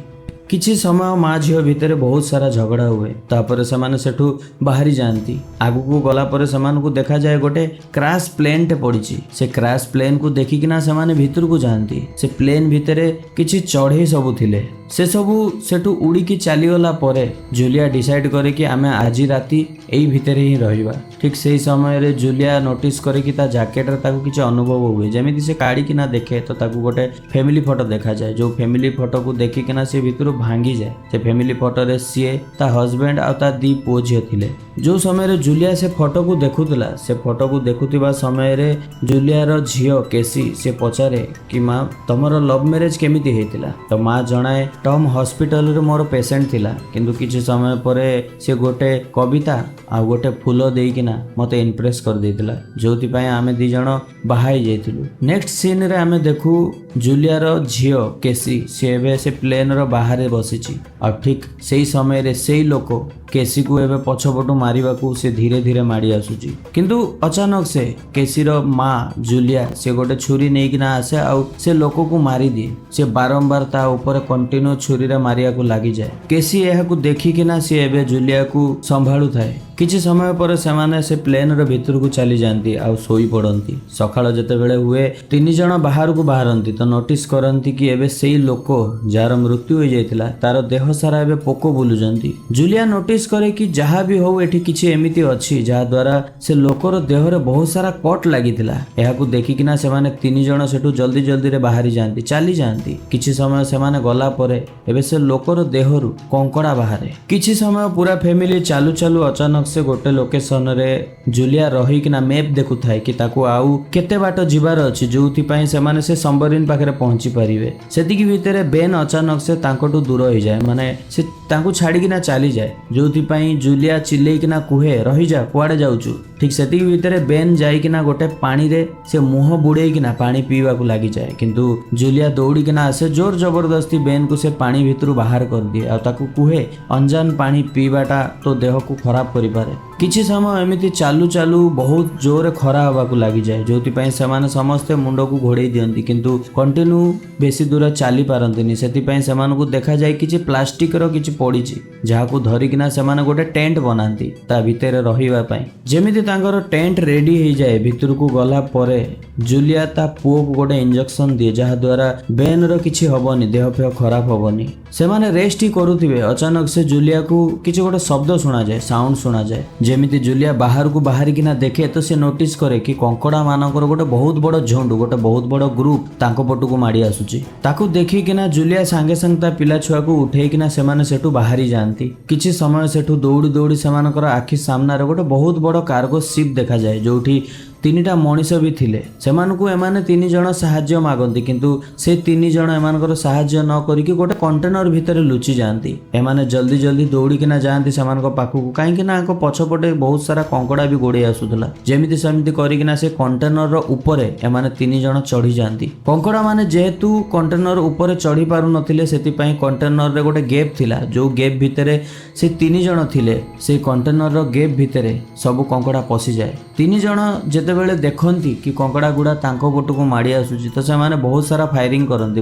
କିଛି ସମୟ ମା ଝିଅ ଭିତରେ ବହୁତ ସାରା ଝଗଡ଼ା ହୁଏ। ତାପରେ ସେମାନେ ସେଠୁ ବାହାରି ଯାଆନ୍ତି। ଆଗକୁ ଗଲା ପରେ ସେମାନଙ୍କୁ ଦେଖାଯାଏ ଗୋଟେ କ୍ରାସ୍ ପ୍ଲେନ୍ଟେ ପଡ଼ିଛି। ସେ କ୍ରାସ୍ ପ୍ଲେନ୍କୁ ଦେଖିକିନା ସେମାନେ ଭିତରକୁ ଯାଆନ୍ତି। ସେ ପ୍ଲେନ୍ ଭିତରେ କିଛି ଚଢ଼େଇ ସବୁ ଥିଲେ। ସେସବୁ ସେଠୁ ଉଡ଼ିକି ଚାଲିଗଲା ପରେ ଜୁଲିଆ ଡିସାଇଡ୍ କରେ କି ଆମେ ଆଜି ରାତି ଏଇ ଭିତରେ ହିଁ ରହିବା। ଠିକ୍ ସେଇ ସମୟରେ ଜୁଲିଆ ନୋଟିସ୍ କରେ କି ତା ଜ୍ୟାକେଟରେ ତାକୁ କିଛି ଅନୁଭବ ହୁଏ। ଯେମିତି ସେ କାଢ଼ିକିନା ଦେଖେ, ତ ତାକୁ ଗୋଟେ ଫ୍ୟାମିଲି ଫଟୋ ଦେଖାଯାଏ, ଯେଉଁ ଫ୍ୟାମିଲି ଫଟୋକୁ ଦେଖିକିନା ସେ ଭିତରୁ ଭାଙ୍ଗିଯାଏ। ସେ ଫ୍ୟାମିଲି ଫଟୋରେ ସିଏ, ତା ହଜବେଣ୍ଡ ଆଉ ତା ଦି ପୁଅ ଝିଅ ଥିଲେ। ଯେଉଁ ସମୟରେ ଜୁଲିଆ ସେ ଫଟୋକୁ ଦେଖୁଥିଲା, ସେ ଫଟୋକୁ ଦେଖୁଥିବା ସମୟରେ ଜୁଲିଆର ଝିଅ କେସି ସେ ପଚାରେ କି ମା, ତମର ଲଭ୍ ମ୍ୟାରେଜ୍ କେମିତି ହେଇଥିଲା? ତ ମା ଜଣାଏ, ଟମ୍ ହସ୍ପିଟାଲରେ ମୋର ପେସେଣ୍ଟ ଥିଲା, କିନ୍ତୁ କିଛି ସମୟ ପରେ ସେ ଗୋଟେ କବିତା ଆଉ ଗୋଟେ ଫୁଲ ଦେଇକିନା ମୋତେ ଇମ୍ପ୍ରେସ୍ କରିଦେଇଥିଲା, ଯେଉଁଥିପାଇଁ ଆମେ ଦି ଜଣ ବାହା ହେଇଯାଇଥିଲୁ। ନେକ୍ସଟ ସିନ୍ରେ ଆମେ ଦେଖୁ ଜୁଲିଆର ଝିଅ କେସି, ସେ ଏବେ ସେ ପ୍ଲେନ୍ର ବାହାରେ ବସିଛି ଆଉ ଠିକ୍ ସେଇ ସମୟରେ ସେଇ ଲୋକ କେସିକୁ ଏବେ ପଛପଟୁ ମାରିବାକୁ ସେ ଧୀରେ ଧୀରେ ମାଡ଼ି ଆସୁଛି। କିନ୍ତୁ ଅଚାନକ ସେ କେସିର ମା ଜୁଲିଆ, ସେ ଗୋଟେ ଛୁରୀ ନେଇକିନା ଆସେ ଆଉ ସେ ଲୋକକୁ ମାରିଦିଏ। ସେ ବାରମ୍ବାର ତା ଉପରେ କଣ୍ଟିନ୍ୟୁ ଛୁରୀରେ ମାରିବାକୁ ଲାଗିଯାଏ। କେସି ଏହାକୁ ଦେଖିକିନା ସିଏ ଏବେ ଜୁଲିଆକୁ ସମ୍ଭାଳୁଥାଏ। କିଛି ସମୟ ପରେ ସେମାନେ ସେ ପ୍ଲେନ୍ର ଭିତରକୁ ଚାଲିଯାଆନ୍ତି ଆଉ ଶୋଇ ପଡ଼ନ୍ତି। ସକାଳ ଯେତେବେଳେ ହୁଏ, ତିନି ଜଣ ବାହାରକୁ ବାହାରନ୍ତି, ତ ନୋଟିସ୍ କରନ୍ତି କି ଏବେ ସେଇ ଲୋକ ଯାହାର ମୃତ୍ୟୁ ହୋଇଯାଇଥିଲା, ତାର ଦେହ ସାରା ଏବେ ପୋକ ବୁଲୁଛନ୍ତି। ଜୁଲିଆ ନୋଟିସ୍ କରେ କି ଯାହା ବି ହଉ, ଏଠି କିଛି ଏମିତି ଅଛି ଯାହାଦ୍ୱାରା ସେ ଲୋକର ଦେହରେ ବହୁତ ସାରା କଟ୍ ଲାଗିଥିଲା। ଏହାକୁ ଦେଖିକିନା ସେମାନେ ତିନି ଜଣ ସେଠୁ ଜଲ୍ଦି ଜଲ୍ଦିରେ ବାହାରି ଯାଆନ୍ତି, ଚାଲି ଯାଆନ୍ତି। କିଛି ସମୟ ସେମାନେ ଗଲା ପରେ ଏବେ ସେ ଲୋକର ଦେହରୁ କଙ୍କଡ଼ା ବାହାରେ। କିଛି ସମୟ ପୁରା ଫ୍ୟାମିଲି ଚାଲୁ ଚାଲୁ ଅଚାନକ ସେ ଗୋଟେ ଲୋକେସନରେ ଜୁଲିଆ ରହିକିନା ମ୍ୟାପ୍ ଦେଖୁଥାଏ କି ତାକୁ ଆଉ କେତେ ବାଟ ଯିବାର ଅଛି, ଯୋଉଥିପାଇଁ ସେମାନେ ସେ ସବମରିନ୍ ପାଖରେ ପହଞ୍ଚି ପାରିବେ। ସେତିକି ଭିତରେ ବେନ୍ ଅଚାନକ ସେ ତାଙ୍କଠୁ ଦୂର ହେଇଯାଏ, ମାନେ ସେ ତାଙ୍କୁ ଛାଡ଼ିକିନା ଚାଲିଯାଏ, ଯୋଉଥିପାଇଁ ଜୁଲିଆ ଚିଲେଇକିନା କୁହେ, "ରହିଯା, କୁଆଡ଼େ ଯାଉଛୁ?" ଠିକ୍ ସେତିକି ଭିତରେ ବେନ୍ ଯାଇକିନା ଗୋଟେ ପାଣିରେ ସେ ମୁହଁ ବୁଡ଼େଇକିନା ପାଣି ପିଇବାକୁ ଲାଗିଯାଏ। କିନ୍ତୁ ଜୁଲିଆ ଦୌଡ଼ିକିନା ଆସେ, ଜୋର ଜବରଦସ୍ତି ବେନ୍କୁ ସେ ପାଣି ଭିତରୁ ବାହାର କରିଦିଏ ଆଉ ତାକୁ କୁହେ, ଅଞ୍ଜାନ ପାଣି ପିଇବାଟା ତୋ ଦେହକୁ ଖରାପ କରିପାରେ। କିଛି ସମୟ ଏମିତି ଚାଲୁ ଚାଲୁ ବହୁତ ଜୋରରେ ଖରା ହେବାକୁ ଲାଗିଯାଏ, ଯୋଉଥିପାଇଁ ସେମାନେ ସମସ୍ତେ ମୁଣ୍ଡକୁ ଘୋଡ଼େଇ ଦିଅନ୍ତି, କିନ୍ତୁ କଣ୍ଟିନ୍ୟୁ ବେଶୀ ଦୂର ଚାଲି ପାରନ୍ତିନି। ସେଥିପାଇଁ ସେମାନଙ୍କୁ ଦେଖାଯାଏ କିଛି ପ୍ଲାଷ୍ଟିକର କିଛି ପଡ଼ିଛି, ଯାହାକୁ ଧରିକିନା ସେମାନେ ଗୋଟେ ଟେଣ୍ଟ ବନାନ୍ତି ତା ଭିତରେ ରହିବା ପାଇଁ। ଯେମିତି ତାଙ୍କର ଟେଣ୍ଟ ରେଡି ହେଇଯାଏ, ଭିତରକୁ ଗଲା ପରେ ଜୁଲିଆ ତା ପୁଅକୁ ଗୋଟେ ଇଞ୍ଜେକ୍ସନ ଦିଏ, ଯାହାଦ୍ୱାରା ବେନ୍ର କିଛି ହବନି, ଦେହ ଫେହ ଖରାପ ହବନି। ସେମାନେ ରେଷ୍ଟ ହିଁ କରୁଥିବେ, ଅଚାନକ ସେ ଜୁଲିଆକୁ କିଛି ଗୋଟେ ଶବ୍ଦ ଶୁଣାଯାଏ, ସାଉଣ୍ଡ ଶୁଣାଯାଏ। ଯେମିତି ଜୁଲିଆ ବାହାରକୁ ବାହାରିକିନା ଦେଖେ, ତ ସେ ନୋଟିସ୍ କରେ କି କଙ୍କଡ଼ା ମାନଙ୍କର ଗୋଟେ ବହୁତ ବଡ଼ ଝୁଣ୍ଡ, ଗୋଟେ ବହୁତ ବଡ଼ ଗ୍ରୁପ ତାଙ୍କ ପଟକୁ ମାଡ଼ି ଆସୁଛି। ତାକୁ ଦେଖିକିନା ଜୁଲିଆ ସାଙ୍ଗେ ସାଙ୍ଗେ ତା ପିଲା ଛୁଆକୁ ଉଠେଇକିନା ସେମାନେ ସେଠୁ ବାହାରି ଯାଆନ୍ତି। କିଛି ସମୟ ସେଠୁ ଦୌଡ଼ି ଦୌଡ଼ି ସେମାନଙ୍କର ଆଖି ସାମ୍ନାରେ ଗୋଟେ ବହୁତ ବଡ଼ କାର୍ଗୋ ସିପ୍ ଦେଖାଯାଏ, ଯୋଉଠି ତିନିଟା ମଣିଷ ବି ଥିଲେ। ସେମାନଙ୍କୁ ଏମାନେ ତିନି ଜଣ ସାହାଯ୍ୟ ମାଗନ୍ତି, କିନ୍ତୁ ସେ ତିନି ଜଣ ଏମାନଙ୍କର ସାହାଯ୍ୟ ନ କରିକି ଗୋଟେ କଣ୍ଟେନର ଭିତରେ ଲୁଚି ଯାଆନ୍ତି। ଏମାନେ ଜଲ୍ଦି ଜଲ୍ଦି ଦୌଡ଼ିକିନା ଯାଆନ୍ତି ସେମାନଙ୍କ ପାଖକୁ, କାହିଁକି ନା ୟାଙ୍କ ପଛପଟେ ବହୁତ ସାରା କଙ୍କଡ଼ା ବି ଗୋଡ଼େଇ ଆସୁଥିଲା। ଯେମିତି ସେମିତି କରିକିନା ସେ କଣ୍ଟେନରର ଉପରେ ଏମାନେ ତିନି ଜଣ ଚଢ଼ି ଯାଆନ୍ତି। କଙ୍କଡ଼ା ମାନେ ଯେହେତୁ କଣ୍ଟେନର ଉପରେ ଚଢ଼ି ପାରୁନଥିଲେ, ସେଥିପାଇଁ କଣ୍ଟେନରରେ ଗୋଟେ ଗେପ୍ ଥିଲା, ଯୋଉ ଗେପ୍ ଭିତରେ ସେ ତିନି ଜଣ ଥିଲେ, ସେଇ କଣ୍ଟେନରର ଗେପ୍ ଭିତରେ ସବୁ କଙ୍କଡ଼ା ପଶିଯାଏ। ତିନି ଜଣ ଯେତେବେଳେ ଦେଖନ୍ତି କି କଙ୍କଡ଼ା ଗୁଡ଼ା ତାଙ୍କ ପଟକୁ ମାଡ଼ି ଆସୁଛି, ତ ସେମାନେ ବହୁତ ସାରା ଫାୟାରିଂ କରନ୍ତି,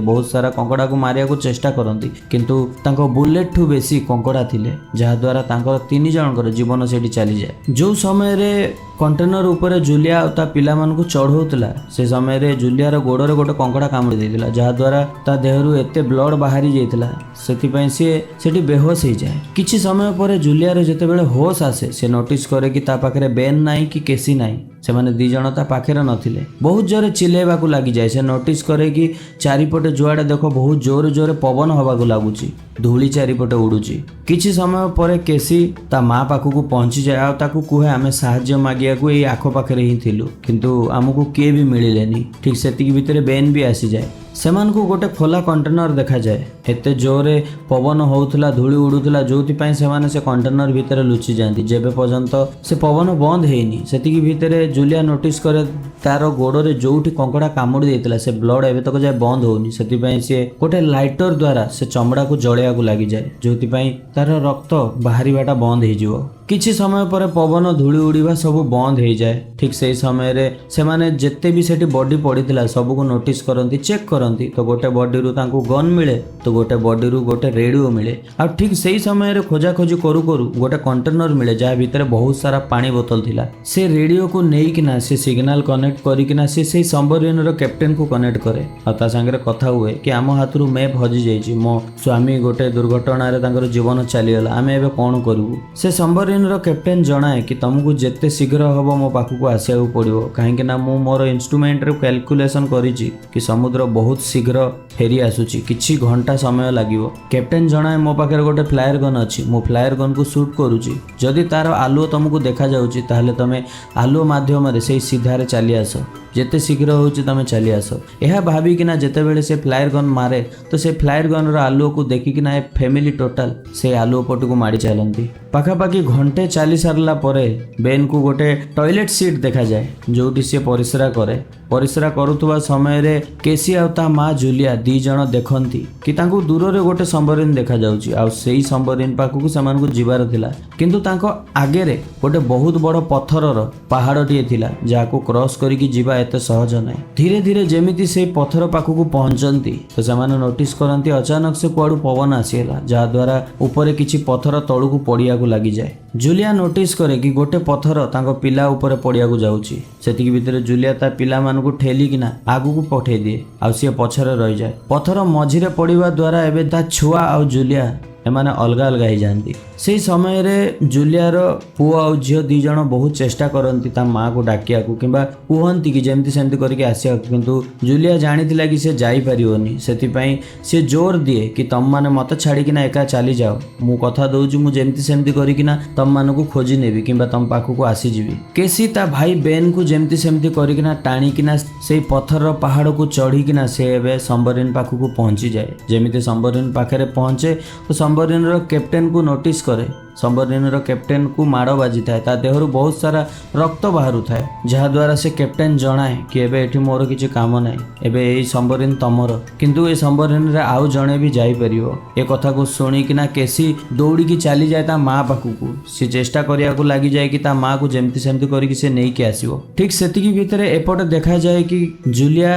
ବହୁତ ସାରା କଙ୍କଡ଼ାକୁ ମାରିବାକୁ ଚେଷ୍ଟା କରନ୍ତି, କିନ୍ତୁ ତାଙ୍କ ବୁଲେଟଠୁ ବେଶୀ କଙ୍କଡ଼ା ଥିଲେ, ଯାହାଦ୍ୱାରା ତାଙ୍କର ତିନି ଜଣଙ୍କର ଜୀବନ ସେଠି ଚାଲିଯାଏ। ଯୋଉ ସମୟରେ କଣ୍ଟେନର ଉପରେ ଜୁଲିଆ ଆଉ ତା ପିଲାମାନଙ୍କୁ ଚଢ଼ଉଥିଲା, ସେ ସମୟରେ ଜୁଲିଆର ଗୋଡ଼ରେ ଗୋଟେ କଙ୍କଡ଼ା କାମୁଡ଼ି ଦେଇଥିଲା, ଯାହାଦ୍ୱାରା ତା ଦେହରୁ ଏତେ ବ୍ଲଡ୍ ବାହାରି ଯାଇଥିଲା, ସେଥିପାଇଁ ସିଏ ସେଠି ବେହୋସ ହେଇଯାଏ। କିଛି ସମୟ ପରେ ଜୁଲିଆର ଯେତେବେଳେ ହୋସ୍ ଆସେ, ସେ ନୋଟିସ୍ କରେ କି ତା ପାଖରେ ବେନ୍ ନାହିଁ କି କେସି ନାହିଁ। ସେମାନେ ଦି ଜଣ ତା ପାଖରେ ନଥିଲେ। ବହୁତ ଜୋରେ ଚିଲେଇବାକୁ ଲାଗିଯାଏ। ସେ ନୋଟିସ୍ କରେ କି ଚାରିପଟେ ଯୁଆଡ଼େ ଦେଖ ବହୁତ ଜୋରେ ଜୋରେ ପବନ ହବାକୁ ଲାଗୁଛି, ଧୂଳି ଚାରିପଟେ ଉଡୁଛି। କିଛି ସମୟ ପରେ କେସି ତା ମା ପାଖକୁ ପହଞ୍ଚିଯାଏ ଆଉ ତାକୁ କୁହେ, "ଆମେ ସାହାଯ୍ୟ ମାଗିବାକୁ ଏଇ ଆଖପାଖରେ ହିଁ ଥିଲୁ, କିନ୍ତୁ ଆମକୁ କିଏ ବି ମିଳିଲେନି।" ଠିକ୍ ସେତିକି ଭିତରେ ବେନ୍ ବି ଆସିଯାଏ। ସେମାନଙ୍କୁ ଗୋଟେ ଖୋଲା କଣ୍ଟେନର ଦେଖାଯାଏ। ଏତେ ଜୋରରେ ପବନ ହେଉଥିଲା, ଧୂଳି ଉଡ଼ୁଥିଲା, ଯେଉଁଥିପାଇଁ ସେମାନେ ସେ କଣ୍ଟେନର ଭିତରେ ଲୁଚିଯାଆନ୍ତି ଯେବେ ପର୍ଯ୍ୟନ୍ତ ସେ ପବନ ବନ୍ଦ ହେଇନି। ସେତିକି ଭିତରେ ଜୁଲିଆ ନୋଟିସ୍ କରେ, ତାର ଗୋଡ଼ରେ ଯୋଉଠି କଙ୍କଡ଼ା କାମୁଡ଼ି ଦେଇଥିଲା, ସେ ବ୍ଲଡ୍ ଏବେ ତକ ଯାଏ ବନ୍ଦ ହଉନି। ସେଥିପାଇଁ ସିଏ ଗୋଟେ ଲାଇଟର ଦ୍ୱାରା ସେ ଚମଡ଼ାକୁ ଜଳେଇବାକୁ ଲାଗିଯାଏ, ଯୋଉଥିପାଇଁ ତାର ରକ୍ତ ବାହାରିବାଟା ବନ୍ଦ ହେଇଯିବ। କିଛି ସମୟ ପରେ ପବନ, ଧୂଳି ଉଡ଼ିବା ସବୁ ବନ୍ଦ ହେଇଯାଏ। ଠିକ୍ ସେଇ ସମୟରେ ସେମାନେ ଯେତେ ବି ସେଠି ବଡି ପଡ଼ିଥିଲା, ସବୁକୁ ନୋଟିସ୍ କରନ୍ତି, ଚେକ୍ କରନ୍ତି। ତ ଗୋଟେ ବଡିରୁ ତାଙ୍କୁ ଗନ୍ ମିଳେ, ତ ଗୋଟେ ବଡିରୁ ଗୋଟେ ରେଡ଼ିଓ ମିଳେ। ଆଉ ଠିକ୍ ସେଇ ସମୟରେ ଖୋଜାଖୋଜି କରୁ କରୁ ଗୋଟେ କଣ୍ଟେନର ମିଳେ, ଯାହା ଭିତରେ ବହୁତ ସାରା ପାଣି ବୋତଲ ଥିଲା। ସେ ରେଡ଼ିଓକୁ ନେଇକିନା ସେ ସିଗ୍ନାଲ କନେକ୍ଟ କରିକିନା ସେ ସେଇ ସବମରିନର କ୍ୟାପ୍ଟେନକୁ କନେକ୍ଟ କରେ ଆଉ ତା ସାଙ୍ଗରେ କଥା ହୁଏ କି ଆମ ହାତରୁ ମ୍ୟାପ୍ ହଜିଯାଇଛି, ମୋ ସ୍ୱାମୀ ଗୋଟେ ଦୁର୍ଘଟଣାରେ ତାଙ୍କର ଜୀବନ ଚାଲିଗଲା, ଆମେ ଏବେ କ'ଣ କରିବୁ? ସେ ସବମରିନର କ୍ୟାପ୍ଟେନ ଜଣାଏ କି ତମକୁ ଯେତେ ଶୀଘ୍ର ହେବ ମୋ ପାଖକୁ ଆସିବାକୁ ପଡ଼ିବ, କାହିଁକି ନା ମୁଁ ମୋର ଇନଷ୍ଟ୍ରୁମେଣ୍ଟରେ କ୍ୟାଲକୁଲେସନ୍ କରିଛି କି ସମୁଦ୍ର ବହୁତ ଶୀଘ୍ର ଫେରି ଆସୁଛି, କିଛି ଘଣ୍ଟା ସମୟ ଲାଗିବ। କ୍ୟାପ୍ଟେନ ଜଣାଏ, ମୋ ପାଖରେ ଗୋଟେ ଫ୍ଲାୟର ଗନ୍ ଅଛି, ମୁଁ ଫ୍ଲାୟର ଗନ୍କୁ ସୁଟ୍ କରୁଛି। ଯଦି ତାର ଆଲୁଅ ତମକୁ ଦେଖାଯାଉଛି, ତାହେଲେ ତମେ ଆଲୁଅ ମାଧ୍ୟମରେ ସେଇ ସିଧାରେ ଚାଲି ଆସ। ଯେତେ ଶୀଘ୍ର ହେଉଛି ତମେ ଚାଲି ଆସ। ଏହା ଭାବିକିନା ଯେତେବେଳେ ସେ ଫ୍ଲାୟର ଗନ୍ ମାରେ, ତ ସେ ଫ୍ଲାୟର ଗନ୍ର ଆଲୁଅକୁ ଦେଖିକିନା ଏ ଫ୍ୟାମିଲି ଟୋଟାଲ ସେ ଆଲୁଅ ପଟକୁ ମାଡ଼ି ଚାଲନ୍ତି। ପାଖାପାଖି ଘଣ୍ଟେ ଚାଲି ସାରିଲା ପରେ ବେନ୍କୁ ଗୋଟେ ଟଏଲେଟ୍ ସିଟ୍ ଦେଖାଯାଏ, ଯୋଉଠି ସିଏ ପରିସ୍ରା କରେ। ପରିସ୍ରା କରୁଥିବା ସମୟରେ କେସି ଆଉ ତା ମା ଜୁଲିଆ ଦି ଜଣ ଦେଖନ୍ତି କି ତାଙ୍କୁ ଦୂରରେ ଗୋଟେ ସବମରିନ୍ ଦେଖାଯାଉଛି। ଆଉ ସେଇ ସବମରିନ୍ ପାଖକୁ ସେମାନଙ୍କୁ ଯିବାର ଥିଲା, କିନ୍ତୁ ତାଙ୍କ ଆଗରେ ଗୋଟେ ବହୁତ ବଡ଼ ପଥରର ପାହାଡ଼ଟିଏ ଥିଲା, ଯାହାକୁ କ୍ରସ୍ କରିକି ଯିବା ଏତେ ସହଜ ନାହିଁ। ଧୀରେ ଧୀରେ ଯେମିତି ସେଇ ପଥର ପାଖକୁ ପହଞ୍ଚନ୍ତି, ତ ସେମାନେ ନୋଟିସ୍ କରନ୍ତି ଅଚାନକ ସେ କୁଆଡ଼ୁ ପବନ ଆସିଗଲା, ଯାହାଦ୍ୱାରା ଉପରେ କିଛି ପଥର ତଳକୁ ପଡ଼ିବାକୁ ଲାଗିଯାଏ। ଜୁଲିଆ ନୋଟିସ୍ କରେ କି ଗୋଟେ ପଥର ତାଙ୍କ ପିଲା ଉପରେ ପଡ଼ିବାକୁ ଯାଉଛି। ସେତିକି ଭିତରେ ଜୁଲିଆ ତା ପିଲାମାନଙ୍କୁ ଠେଲିକିନା ଆଗକୁ ପଠେଇ ଦିଏ ଆଉ ସିଏ ପଛରେ ରହିଯାଏ। ପଥର ମଝିରେ ପଡ଼ିବା ଦ୍ୱାରା ଏବେ ତା ଛୁଆ ଆଉ ଜୁଲିଆ ଏମାନେ ଅଲଗା ଅଲଗା ହେଇଯାଆନ୍ତି। ସେଇ ସମୟରେ ଜୁଲିଆର ପୁଅ ଆଉ ଝିଅ ଦି ଜଣ ବହୁତ ଚେଷ୍ଟା କରନ୍ତି ତା ମାଆକୁ ଡାକିବାକୁ କିମ୍ବା କୁହନ୍ତି କି ଯେମିତି ସେମିତି କରିକି ଆସିବାକୁ, କିନ୍ତୁ ଜୁଲିଆ ଜାଣିଥିଲା କି ସେ ଯାଇପାରିବନି। ସେଥିପାଇଁ ସେ ଜୋର ଦିଏ କି ତମମାନେ ମୋତେ ଛାଡ଼ିକିନା ଏକା ଚାଲିଯାଅ, ମୁଁ କଥା ଦଉଛି, ମୁଁ ଯେମିତି ସେମିତି କରିକିନା ତମମାନଙ୍କୁ ଖୋଜି ନେବି କିମ୍ବା ତମ ପାଖକୁ ଆସିଯିବି। କେସି ତା ଭାଇ ବେନ୍କୁ ଯେମିତି ସେମିତି କରିକିନା ଟାଣିକିନା ସେଇ ପଥରର ପାହାଡ଼କୁ ଚଢ଼ିକିନା ସେ ଏବେ ସବମରିନ୍ ପାଖକୁ ପହଞ୍ଚିଯାଏ। ଯେମିତି ସବମରିନ୍ ପାଖରେ ପହଞ୍ଚେ, ତ ସବମରିନ୍ର କ୍ୟାପ୍ଟେନକୁ ନୋଟିସ୍ କରେ। ସବମରିନ୍ର କ୍ୟାପ୍ଟେନକୁ ମାଡ଼ ବାଜିଥାଏ, ତା ଦେହରୁ ବହୁତ ସାରା ରକ୍ତ ବାହାରୁଥାଏ, ଯାହାଦ୍ୱାରା ସେ କ୍ୟାପ୍ଟେନ ଜଣାଏ କି ଏବେ ଏଠି ମୋର କିଛି କାମ ନାହିଁ, ଏବେ ଏଇ ସବମରିନ୍ ତମର, କିନ୍ତୁ ଏ ସବମରିନ୍ରେ ଆଉ ଜଣେ ବି ଯାଇପାରିବ। ଏ କଥାକୁ ଶୁଣିକିନା କେସି ଦୌଡ଼ିକି ଚାଲିଯାଏ ତା ମା ପାଖକୁ। ସେ ଚେଷ୍ଟା କରିବାକୁ ଲାଗିଯାଏ କି ତା ମାକୁ ଯେମିତି ସେମିତି କରିକି ସେ ନେଇକି ଆସିବ। ଠିକ୍ ସେତିକି ଭିତରେ ଏପଟେ ଦେଖାଯାଏ କି ଜୁଲିଆ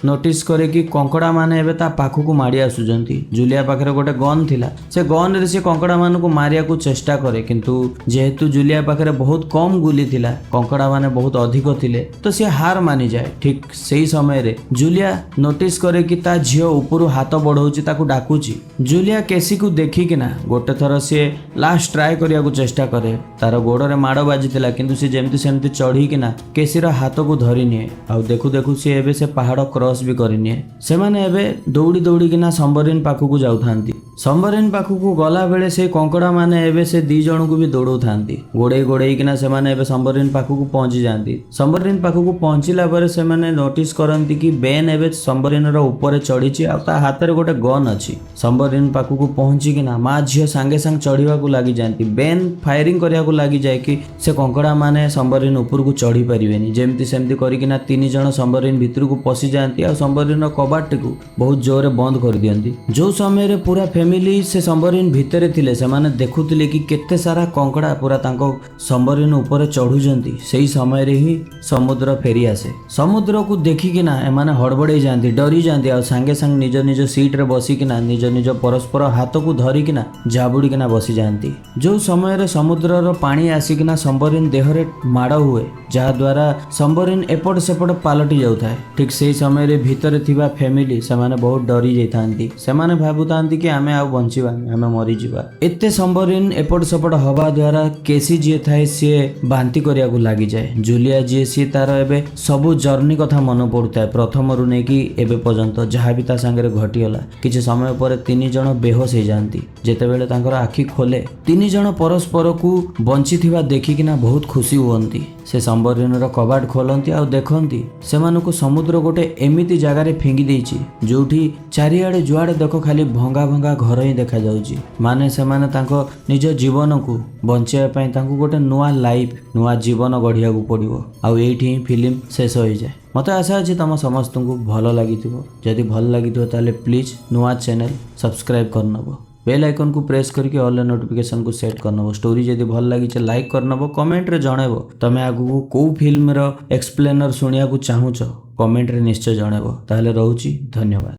ନୋଟିସ୍ କରେ କି କଙ୍କଡ଼ାମାନେ ଏବେ ତା ପାଖକୁ ମାଡ଼ି ଆସୁଛନ୍ତି। ଜୁଲିଆ ପାଖରେ ଗୋଟେ ଗନ୍ ଥିଲା। ସେ ଗନ୍ରେ ସେ କଙ୍କଡ଼ାମାନଙ୍କୁ ମାରିବାକୁ ଚେଷ୍ଟା କରେ, କିନ୍ତୁ ଯେହେତୁ ଜୁଲିଆ ପାଖରେ ବହୁତ କମ୍ ଗୁଲି ଥିଲା, କଙ୍କଡ଼ାମାନେ ବହୁତ ଅଧିକ ଥିଲେ, ତ ସିଏ ହାର ମାନିଯାଏ। ଠିକ୍ ସେଇ ସମୟରେ ଜୁଲିଆ ନୋଟିସ୍ କରେ କି ତା ଝିଅ ଉପରୁ ହାତ ବଢ଼ଉଛି, ତାକୁ ଡାକୁଛି। ଜୁଲିଆ କେସିକୁ ଦେଖିକିନା ଗୋଟେ ଥର ସିଏ ଲାଷ୍ଟ ଟ୍ରାଏ କରିବାକୁ ଚେଷ୍ଟା କରେ। ତାର ଗୋଡ଼ରେ ମାଡ଼ ବାଜିଥିଲା, କିନ୍ତୁ ସେ ଯେମିତି ସେମିତି ଚଢ଼ିକିନା କେସିର ହାତକୁ ଧରିନିଏ ଆଉ ଦେଖୁ ଦେଖୁ ସିଏ ଏବେ ସେ ପାହାଡ଼ କ୍ରସ୍ ବି କରିନିଏ। ସେମାନେ ଏବେ ଦୌଡ଼ି ଦୌଡ଼ିକିନା ସବମରିନ୍ ପାଖକୁ ଯାଉଥାନ୍ତି। ସବମରିନ୍ ପାଖକୁ ଗଲାବେଳେ ସେ କଙ୍କଡ଼ାମାନେ ଏବେ ସେ ଦି ଜଣଙ୍କୁ ବି ଦୌଡ଼ଉଥାନ୍ତି। ଗୋଡ଼େଇ ଗୋଡ଼େଇକିନା ସେମାନେ ଏବେ ସବମରିନ୍ ପାଖକୁ ପହଞ୍ଚି ଯାଆନ୍ତି। ସବମରିନ୍ ପାଖକୁ ପହଞ୍ଚିଲା ପରେ ସେମାନେ ନୋଟିସ୍ କରନ୍ତି କି ବେନ୍ ଏବେ ସବମରିନ୍ର ଉପରେ ଚଢ଼ିଛି ଆଉ ତା ହାତରେ ଗୋଟେ ଗନ୍ ଅଛି। ସବମରିନ୍ ପାଖକୁ ପହଞ୍ଚିକିନା ମା ଝିଅ ସାଙ୍ଗେ ସାଙ୍ଗେ ଚଢ଼ିବାକୁ ଲାଗିଯାଆନ୍ତି। ବେନ୍ ଫାୟାରିଂ କରିବାକୁ ଲାଗିଯାଏ କି ସେ କଙ୍କଡ଼ାମାନେ ସବମରିନ୍ ଉପରକୁ ଚଢ଼ି ପାରିବେନି। ଯେମିତି ସେମିତି କରିକିନା ତିନି ଜଣ ସବମରିନ୍ ଭିତରକୁ ପଶିଯାଆନ୍ତି ଆଉ ସବମରିନ୍ର କବାଟଟିକୁ ବହୁତ ଜୋରରେ ବନ୍ଦ କରିଦିଅନ୍ତି। ଯେଉଁ ସମୟରେ ପୁରା ଫ୍ୟାମିଲି ସେ ସବମରିନ୍ ଭିତରେ ଥିଲେ, ସେମାନେ ଦେଖୁଥିଲେ କି କେତେ ସାରା କଙ୍କଡ଼ା ପୁରା ତାଙ୍କ ସବମରିନ୍ ଉପରେ ଚଢ଼ୁଛନ୍ତି। ସେଇ ସମୟରେ ହିଁ ସମୁଦ୍ର ଫେରି ଆସେ। ସମୁଦ୍ରକୁ ଦେଖିକିନା ଏମାନେ ହଡ଼ବଡ଼େଇ ଯାଆନ୍ତି, ଡରି ଯାଆନ୍ତି ଆଉ ସାଙ୍ଗେ ସାଙ୍ଗେ ନିଜ ନିଜ ସିଟ୍ରେ ବସିକିନା ନିଜ ନିଜ ପରସ୍ପର ହାତକୁ ଧରିକିନା ଜାବୁଡ଼ିକିନା ବସିଯାଆନ୍ତି। ଯେଉଁ ସମୟରେ ସମୁଦ୍ରର ପାଣି ଆସିକିନା ସବମରିନ୍ ଦେହରେ ମାଡ଼ ହୁଏ, ଯାହାଦ୍ୱାରା ସବମରିନ୍ ଏପଟ ସେପଟ ପାଲଟି ଯାଉଥାଏ, ଠିକ୍ ସେଇ ସମୟରେ ଭିତରେ ଥିବା ଫ୍ୟାମିଲି ସେମାନେ ବହୁତ ଡରି ଯାଇଥାନ୍ତି। ସେମାନେ ଭାବୁଥାନ୍ତି କି ଆମେ ଆଉ ବଞ୍ଚିବାନି, ଆମେ ମରିଯିବା। ଏତେ ସବମରିନ୍ ଏପଟ ସେପଟ ହବା ଦ୍ୱାରା କେସି ଯିଏ ଥାଏ, ସିଏ ବାନ୍ତି କରିବାକୁ ଲାଗିଯାଏ। ଜୁଲିଆ ଯିଏ, ସିଏ ତାର ଏବେ ସବୁ ଜର୍ଣ୍ଣି କଥା ମନେ ପଡ଼ୁଥାଏ, ପ୍ରଥମରୁ ନେଇକି ଏବେ ପର୍ଯ୍ୟନ୍ତ ଯାହା ବି ତା ସାଙ୍ଗରେ ଘଟିଗଲା। କିଛି ସମୟ ପରେ ତିନି ଜଣ ବେହୋସ ହେଇଯାଆନ୍ତି। ଯେତେବେଳେ ତାଙ୍କର ଆଖି ଖୋଲେ, ତିନି ଜଣ ପରସ୍ପରକୁ ବଞ୍ଚିଥିବା ଦେଖିକିନା ବହୁତ ଖୁସି ହୁଅନ୍ତି। ସେ ସବମରିନର କବାଟ ଖୋଲନ୍ତି ଆଉ ଦେଖନ୍ତି ସେମାନଙ୍କୁ ସମୁଦ୍ର ଗୋଟେ ଏମିତି ଜାଗାରେ ଫିଙ୍ଗି ଦେଇଛି, ଯୋଉଠି ଚାରିଆଡ଼େ ଯୁଆଡ଼େ ଦେଖ ଖାଲି ଭଙ୍ଗା ଭଙ୍ଗା ଘର ହିଁ ଦେଖାଯାଉଛି। ମାନେ ସେମାନେ ତାଙ୍କ ନିଜ ଜୀବନକୁ ବଞ୍ଚାଇବା ପାଇଁ ତାଙ୍କୁ ଗୋଟେ ନୂଆ ଲାଇଫ୍, ନୂଆ ଜୀବନ ଗଢ଼ିବାକୁ ପଡ଼ିବ। ଆଉ ଏଇଠି ହିଁ ଫିଲ୍ମ ଶେଷ ହୋଇଯାଏ। ମୋତେ ଆଶା ଅଛି ତମ ସମସ୍ତଙ୍କୁ ଭଲ ଲାଗିଥିବ। ଯଦି ଭଲ ଲାଗିଥିବ, ତାହେଲେ ପ୍ଲିଜ୍ ନୂଆ ଚ୍ୟାନେଲ୍ ସବସ୍କ୍ରାଇବ୍ କରିନେବ, ବେଲ୍ ଆଇକନ୍କୁ ପ୍ରେସ୍ କରିକି ଅଲ୍ ନୋଟିଫିକେସନ୍କୁ ସେଟ୍ କରିନେବ। ଷ୍ଟୋରି ଯଦି ଭଲ ଲାଗିଛି, ଲାଇକ୍ କରିନେବ, କମେଣ୍ଟରେ ଜଣେଇବ। ତମେ ଆଗକୁ କେଉଁ ଫିଲ୍ମର ଏକ୍ସପ୍ଲେନର ଶୁଣିବାକୁ ଚାହୁଁଛ, କମେଣ୍ଟରେ ନିଶ୍ଚୟ ଜଣେଇବ। ତାହେଲେ ରହୁଛି, ଧନ୍ୟବାଦ।